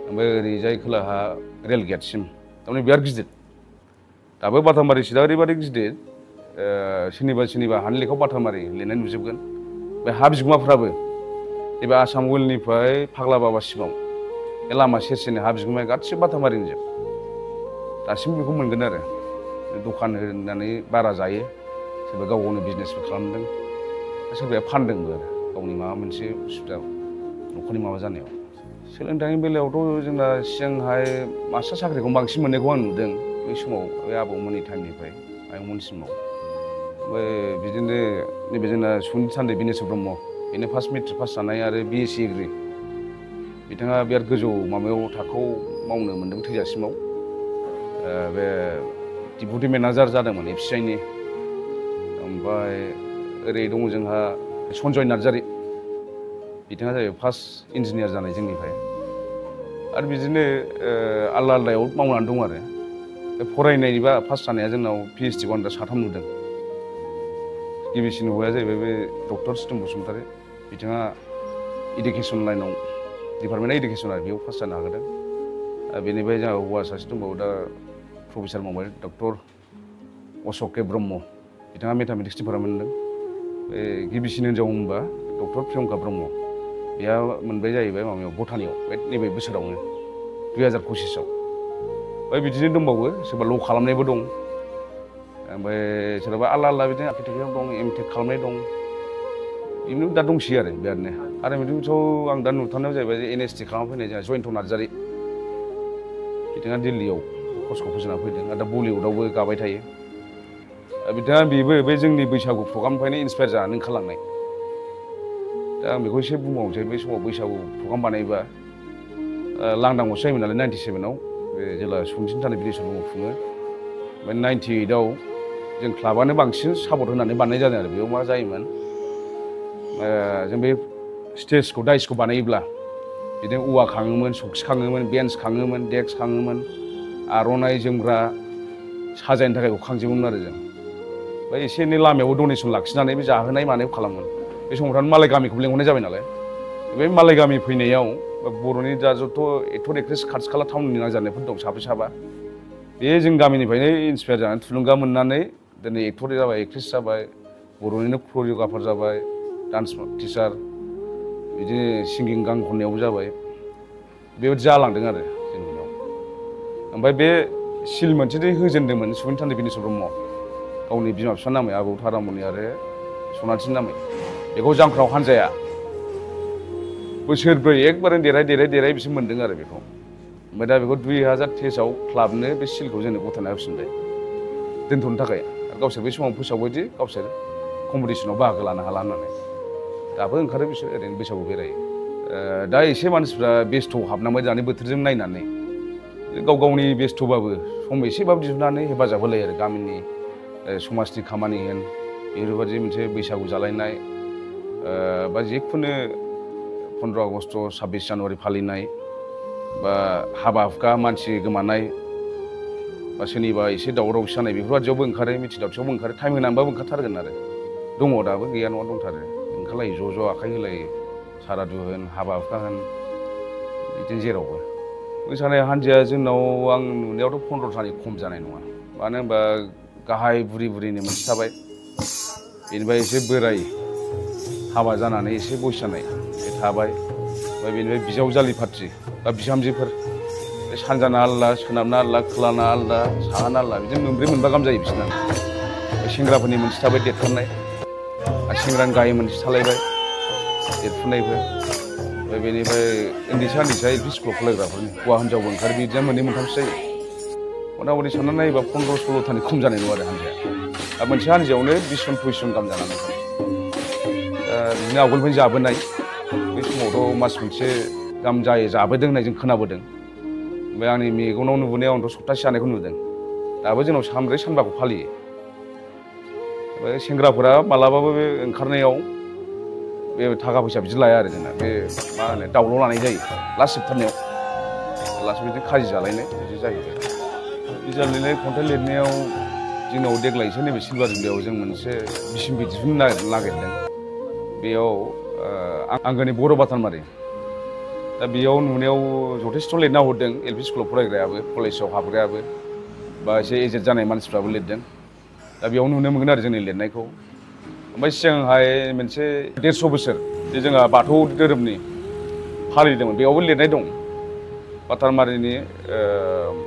ओमफ्राय ओरैजाय खोलाहा रेल गेटसिम थारमाने बिराद गिदिर दाबो बाथामबारि सिदा ओरैबायदि गिदिर सोरनिबा हानि लेखायाव बाथामबारि लिरनाय नुजोबगोन बे हा बिगुमाफ्राबो नैबे आसाम अइलनिफ्राय फाग्ला बाबासिमाव बे लामा सेरसेनि हा बिगुमाया गासिबो बाथामबारिनि जोब दासिमबो बेखौ मोनगोन आरो दखान होनानै बारा जायो सोरबा गाव गावनो बिजनेसबो खालामदों सोरबाया फानदोंबो आरो गावनि माबा मोनसे उसुबिदा न'खरनि माबा जानायाव सोलोंथाइनि बेलायावथ' जोंना सिगांहाय मास्टार साख्रिखौ बांसिन मोननायखौ आं नुदों बै समाव बे आबौमोननि टाइमनिफ्राय आयंमोनसिमाव ओमफ्राय बिदिनो नैबे जोंना सुनिल सान्दै बिनेस्वर ब्रह्म बेनो फार्स्ट मेट्रिक पास जानाय आरो BSc एग्रि बिथाङा बिराद गोजौ माबायाव थाखोआव मावनो मोन्दों थैजासिमाव बे डिपुटि मेनेजार जादोंमोन FCIनि ओमफ्राय ओरै दङ जोंहा सन्जय नार्जारि बिथाङा जाहैबाय फार्स्ट इन्जिनियार जानाय जोंनिफ्राय आरो बिदिनो आलदा आलदायाव मावनानै दं आरो बे फरायनायनिबा फार्स्ट जानाया जोंनाव PhD खौ आं दा 3 नुदों गिबिसिन हौवाया जाहैबाय बे डक्टर सितम बसुमतारी बिथाङा इडुकेसन लाइनाव डिपार्टमेन्टआ इडुकेसन आरो बेयाव पास जानो हागोन बेनिफ्राय जोंहा हौवा सासे दंबावो दा प्रफेसार मावबाय डक्टर अशक के ब्रह्म बिथाङा मेथामेटिक्स डिपार्टमेन्ट मोनदों बे गिबिसिन हिनजाव होनबा डक्टर प्रियंका ब्रह्म बेहा मोनबाय जाहैबाय माबायाव बटानियाव बे नैबे बोसोरावनो 2025 आव ओमफ्राय बिदिनो दंबावो सोरबा ल' खालामनायबो दं ओमफ्राय सोरबा आलदा आलदा बिदिनो आर्किटेक्चार दं MTech खालामनाय दं बिदिनो दा दंसै आरो बिरादनो आरो बिदिथ' आं दा नुथारनायाव जाहैबाय NST खालामफैनाय जोंहा जयन्त नार्जारि बिथाङा दिल्लीयाव कर्सखौ फोजोबना फैदों आरो दा बलिउडआवबो गाबाय थायो बिथाङा बेबो बे जोंनि बैसागु प्रग्रामनिफ्रायनो इन्सपायार जानानै ओंखारलांनाय दा आं बेखौ एसे बुंबावनोसै बै समाव बैसागु प्रग्राम बानायबा लांदांआवसो जायोमोन नालाय 97 आव बे जेला सुनिल सान्दै बिनेस्वर ब्रह्म खुङो ओमफ्राय 98 आव जों क्लाबानो बांसिन सापर्ट होनानै बानायनाय जादों आरो बेयाव मा जायोमोन जों बे स्टेजखौ डाइसखौ बानायोब्ला बिदिनो औवा खाङोमोन सौखि खाङोमोन बेन्स खाङोमोन डेस्क खाङोमोन आर'नाइ जोमग्रा साजायनो थाखाय खांजोबोमोन आरो जों ओमफ्राय एसे एनै लामायावबो डनेसन लाखिनानै बे जाहोनाय मानायखौ खालामोमोन बे समाव मालाय गामिखौ लेंहरनाय जाबाय नालाय बे मालाय गामि फैनायाव बर'नि दा जथ' एक्टर एक्ट्रेस खाथि खाला टाउननि नांजानायफोर दं साब्रै साबा बे जों गामिनिफ्रायनो इन्सपायार जानानै थुलुंगा मोननानै दिनै एक्टर जाबाय एक्ट्रेस जाबाय बर'निनो करिय'ग्राफार जाबाय डान्स टिचार बिदिनो सिंगिं गान खननायावबो जाबाय बेबायदि जालांदों आरो जोंनियाव ओमफ्राय बे सिल मोनसे होजेनदोंमोन सुनिल सान्दै बिनेस्वर ब्रह्म गावनि बिमा बिफा नामै आबौ तारामणि आरो सनाथिनि नामै बेखौ जांख्रायाव हान्जाया बोसोरब्रै एकबारे देराय बिसोर मोन्दों आरो बेखौ ओमफ्राय दा बेखौ 2023 आव क्लाबनो बे सिलखौ जोंनो गथायना होफिनबाय दोनथ'नो थाखाय आरो गावसोर बै समाव फोसावबायदि गावसोर कम्पिटिसनाव बाहागो लानो हाला होननानै दाबो ओंखारो बिसोर ओरैनो बैसागु बेरायो दा एसे मानसिफ्रा बेस्थ' हाबनांबाय दानि बोथोरजों नायनानै गाव गावनि बेस्थ'बाबो सम एसेबाबो दिहुननानै हेफाजाब होलायो आरो गामिनि समाजनि खामानि होन बेफोरबायदि मोनसे बैसागु जालायनाय बा जिखुनु 15 आगस्ट 26 जानुवारि फालिनाय बा हाबा हुखा मानसि गोमानाय बा सोरनिबा एसे दावराव दावसि जानाय बेफोरबायदियावबो ओंखारो मिथिं दावथियावबो ओंखारो टाइम होनानैबाबो ओंखारथारगोन आरो दङ दाबो गैया नङा दंथारो ओंखारलायो ज' आखाइ होलायो सारादु होन हाबा हुखा होन बिदिनो जेरावबो मोसानाय हान्जाया जोंनाव आं नुनायावथ' 15थानि खम जानाय नङा मानो होनबा गाहाय बुरिनि मोनसे थाबाय बेनिफ्राय एसे बोराय हाबा जानानै एसे बैसो जानाय बे थाबाय ओमफ्राय बेनिफ्राय बिजावजालि पार्टि बा बिहामजोफोर बे सानजाना आलदा सोनाबना आलदा खोलाना आलदा साहाना आलदा बिदिनो मोनब्रै मोनबा गाहाम जायो बिसोरना सेंग्राफोरनि मोनसे थाबाय देरथारनाय आरो सेंग्रानि गाहाय मोनसे थालायबाय देरफुनायफोर ओमफ्राय बेनिफ्राय उन्दैसा LP स्कुलाव फरायग्राफोरनि हौवा हिनजावबो ओंखारो बिदिया मोननै मोनथामसो जायो मथा मथि साननानै नायोबा 15-16थानि खम जानाय नङा आरो हान्जाया दा मोनसे हान्जायावनो 20 जन 25 जन गाहाम जानानै बिदिनो आवगोलनिफ्रायनो जाबोनाय बे समावथ' मास मोनसे गाहाम जाबोदों होननाय जों खोनाबोदों ओमफ्राय आंनि मेगनाव नुबोनायाव आंथ' सप्तासे जानायखौ नुदों दाबो जोंनाव सानब्रै सानबाखौ फालियो ओमफ्राय सेंग्राफोरा मालाबाबो बे ओंखारनायाव बे थाखा फैसा बिदि लाया आरो जोंना बे मा होनो दावल' लानाय जायो लास्ट जोबथारनायाव लास्ट बिदिनो खाजि जालायनाय बिदि जाहैबाय बिजाब लिरनाय खन्थाइ लिरनायाव जोंनाव देग्लायसो नैबे सिलभार जुब्लियाव जों मोनसे बिसिमबि दिहुननो नागिरदों बेयाव आंगोनि बर' बाथानमारि दा बेयाव नुनायाव जथेस्थ' लिरना हरदों LP स्कुलाव फरायग्रायाबो कलेजाव हाबग्रायाबो बा एसे एजेड जानाय मानसिफ्राबो लिरदों दा बेयाव नुनो मोनगोन आरो जोंनि लिरनायखौ ओमफ्राय सिगांहाय मोनसे 150 बोसोर जे जोंहा बाथौ धोरोमनि फालिदोंमोन बेयावबो लिरनाय दं बाथानमारिनि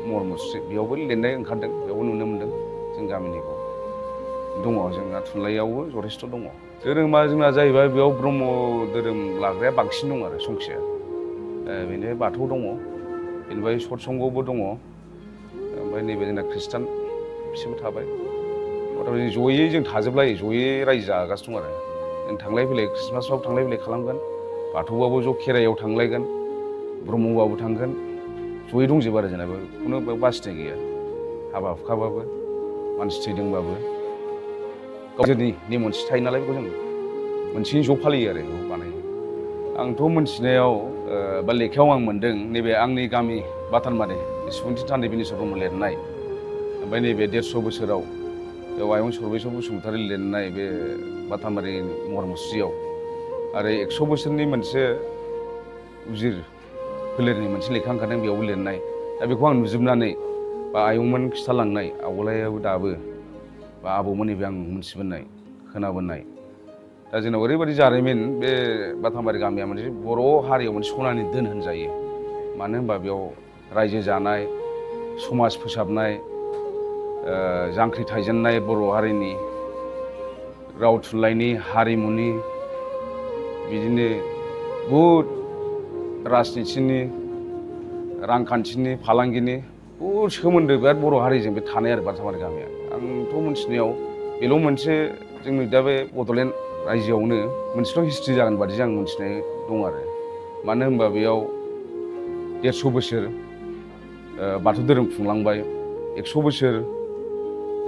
महर मुस्रि बेयावबो लिरनाय ओंखारदों बेयावबो नुनो मोनदों जों गामिनिखौ दङ जोंना थुनलाइयावबो जथेस्थ' दङ धोरोमा जोंना जाहैबाय बेयाव ब्रह्म धोरोम लाग्राया बांसिन दं आरो संख्याया बेनिफ्राय बाथौ दङ बेनिफ्राय सत्संगबो दङ ओमफ्राय नैबे जोंना ख्रिस्टान बिसोरबो थाबाय मथामथि जयै जों थाजोबलायो जयै रायजो जागासिनो दं आरो जों थांलाय फैलाय ख्रिस्टमासफ्राव थांलाय फैलाय खालामगोन बाथौबाबो ज' खेराइयाव थांलायगोन ब्रह्मबाबो थांगोन जयै दंजोबो आरो जोंना खुनु बासिनाय गैया हाबा हुखाबाबो मानसि थैदोंबाबो गावसोरनि नेम मोनसे थायो नालाय बेखौ जों मोनसेनि ज' फालियो आरो बेखौ बानायो आंथ' मोनथिनायाव बा लेखायाव आं मोन्दों नैबे आंनि गामि बाथानमारि सुबुंथि थान्दै बिनेस्वर ब्रह्म लिरनाय ओमफ्राय नैबे 150 बोसोराव बेयाव आयं सरबेस्वर बसुमतारी लिरनाय बे बाथानमारि महर मुस्रियाव आरो 100 बोसोरनि मोनसे उजिर फोलेरनि मोनसे लेखा ओंखारदों बेयावबो लिरनाय दा बेखौ आं नुजोबनानै बा आयंमोन खिथालांनाय आवगोलायाबो दाबो बा आबौमोननिबो आं मोनथिबोनाय खोनाबोनाय दा जोंनाव ओरैबायदि जारिमिन बे बाथानबारि गामिया मोनसे बर' हारियाव मोनसे सनानि दोन होनजायो मानो होनबा बेयाव रायजो जानाय समाज फोसाबनाय जांख्रि थायजेननाय बर' हारिनि राव थुनलाइनि हारिमुनि बिदिनो बहुद राजनिथिनि रांखान्थिनि फालांगिनि बहुद सोमोन्दो बिराद बर' हारिजों बे थानाय आरो बाथानबारि गामिया आंथ' मोनथिनायाव बेल' मोनसे जोंनि दा बे बड'लेण्ड रायजोआवनो मोनसेल' हिस्ट्रि जागोन बादि आं मोनथिनाय दं आरो मानो होनबा बेयाव 150 बोसोर बाथौ धोरोम खुंलांबाय 100 बोसोर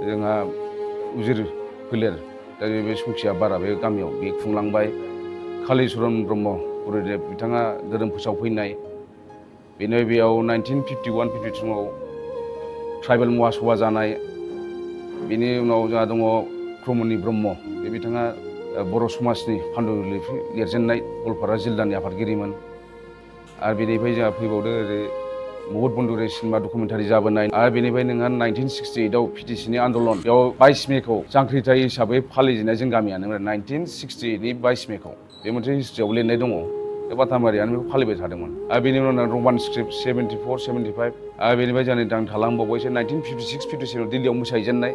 जोंहा उजिर फोलेर दा बे संख्या बारा बे गामियाव बे खुंलांबाय कालिचरन ब्रह्म गुरुदेब बिथाङा धोरोम फोसावफैनाय बेनो बेयाव 1951-52 आव ट्राइबेल महासभा जानाय बेनि उनाव जोंहा दङ प्रमनि ब्रह्म बे बिथाङा बर' समाजनि पान्डुलिपि लिरजेननाय गवालपारा जिल्लानि आफादगिरिमोन आरो बेनिफ्राय जोंहा फैबावदों ओरै बहुत बन्दुरे सिनेमा डकुमेन्टारि जाबोनाय आरो बेनिफ्राय नोंहा 1968 आव पिटिसिनि आन्दलन बेयाव 22 मेखौ जांख्रिथाय हिसाबै फालिजेननाय जों गामियानो 1968 नि 22 मेखौ बे मोनसे हिस्ट्रियाव लिरनाय दङ बे बाथानबारियानो बेखौ फालिबाय थादोंमोन आरो बेनि उनाव रमान स्क्रिप्ट 74-75 आरो बेनिफ्राय जोंनि दां थालांबावबाय 1956-57 आव दिल्लीयाव मोसाहैजेननाय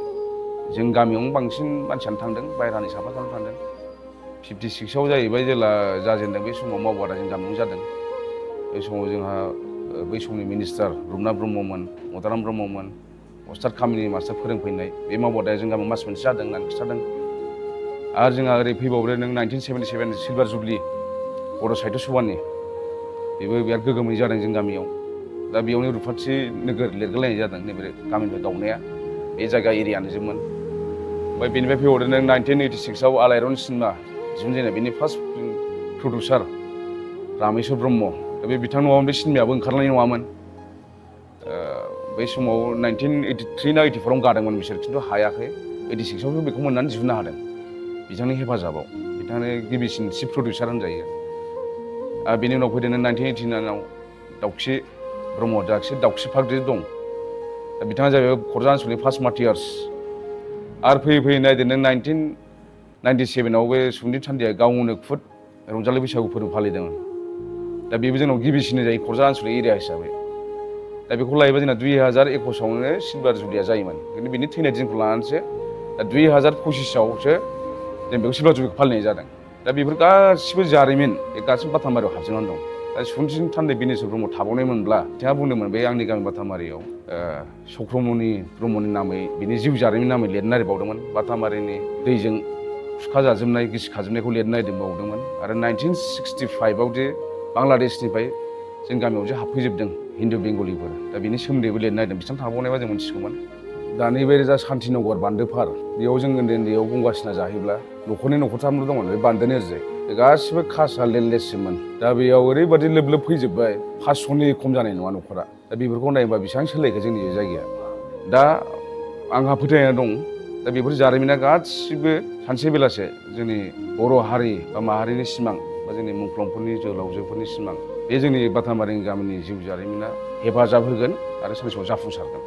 जों गामियावनो बांसिन मानसियानो थांदों बायह्रानि साफा सानै थांदों 56 आव जाहैबाय जेला जाजेनदों बे समाव मावबादा जों गामियावनो जादों बे समाव जोंहा बै समनि मिनिस्टार रुपनाथ ब्रह्ममोन मदाराम ब्रह्ममोन अस्ताद कामिनि मास्टार फोरोंफैनाय बे मावबादाया जों गामियाव मास मोनसे जादों होननानै खिथादों आरो जोंहा ओरै फैबावदों नों 1977 सिलभार जुबलि बड' साहित्य सभानि बेबो बिराद गोगोमै जादों जों गामियाव दा बेयावनो रुपाथि नोगोर लिरगोलायनाय जादों नैबे गामिनिफ्राय गावनाया बे जायगा एरियानोजोंमोन ओमफ्राय बेनिफ्राय फैबावदों नों 1986 आव आलायारन सिनेमा दिहुनजेननाय बेनि फार्स्ट प्रडिउसार रामेश्वर ब्रह्म दा बे बिथां नङामोन बे सिनेमायाबो ओंखारनाय नङामोन बै समाव 1983 ना 84 आव गादोंमोन बिसोर खिन्थु हायाखै 86 आवसो बेखौ मोननानै दिहुननो हादों बिथांनि हेफाजाबाव बिथांनि गिबिसिन चिफ प्रडिउसार होनजायो आरो बेनि उनाव फैदों 1989 आव दाउखि ब्रह्म दाउखि फाग्रि दं दा बिथाङा जाहैबाय क'क्राझार ओनसोलनि फार्स्ट मार्टियार्स आरो फैयै फैयै नायदो नों 1997 आव बे सुबुंथि थान्दैया गावनो खुद रंजालि बैसागु फोरबो फालिदोंमोन दा बेबो जोंनाव गिबिसिन जायो क'क्राझार ओनसोलनि एरिया हिसाबै दा बेखौ लायोबा जोंना 2021 आवनो सिलभार जुबलिया जायोमोन खिन्थु बिनि थैनाय दिनखौ लानानैसो दा 2025 आवसो जों बेखौ सिलभार जुबलिखौ फालिनाय जादों दा बेफोर गासिबो जारिमिन बे गासिबो बाथानबारियाव हाबजोबनानै दं दा सुबुंथि थान्दै बिनेस्वर ब्रह्म थाबावनायमोनब्ला बिथाङा बुंदोंमोन बे आंनि गामि बाथानबारियाव चक्रमनि ब्रह्मनि नामै बिनि जिउ जारिमिन नामै लिरनो नागिरबावदोंमोन बाथानबारिनि दैजों खुरखाजाजोबनाय गिसिखाजोबनायखौ लिरनो नागिरबावदोंमोन आरो 1965 आव जे बांलादेशनिफ्राय जों गामियाव जे हाबफैजोबदों हिन्दु बेंगलिफोर दा बिनि सोमोन्दैबो लिरनो नागिरदों बिथां थाबावनायबा जों मोनथिगौमोन दानि बे जा शान्तिनगर बान्दो पार बेयाव जों उन्दै उन्दैयाव गंगासिना जाहैब्ला न'खरनै न'खरथामल' दंमोन बे बान्दोनि ओरैजाय गासिबो खासा लेनलेससोमोन दा बेयाव ओरैबादि लोब लोब फैजोब्बाय 500नि खम जानाय नङा न'खरा दा बेफोरखौ नायोबा बेसेबां सोलायखो जोंनि जायगाया दा आंहा फोथायनाय दं दा बेफोर जारिमिना गासिबो सानसे बेलासे जोंनि बर' हारि बा माहारिनि सिमां बा जोंनि मुंख्लंफोरनि जोहोलावजोफोरनि सिमां बे जोंनि बाथानबारि गामिनि जिउ जारिमिना हेफाजाब होगोन आरो सानसे समाव जाफुंसारगोन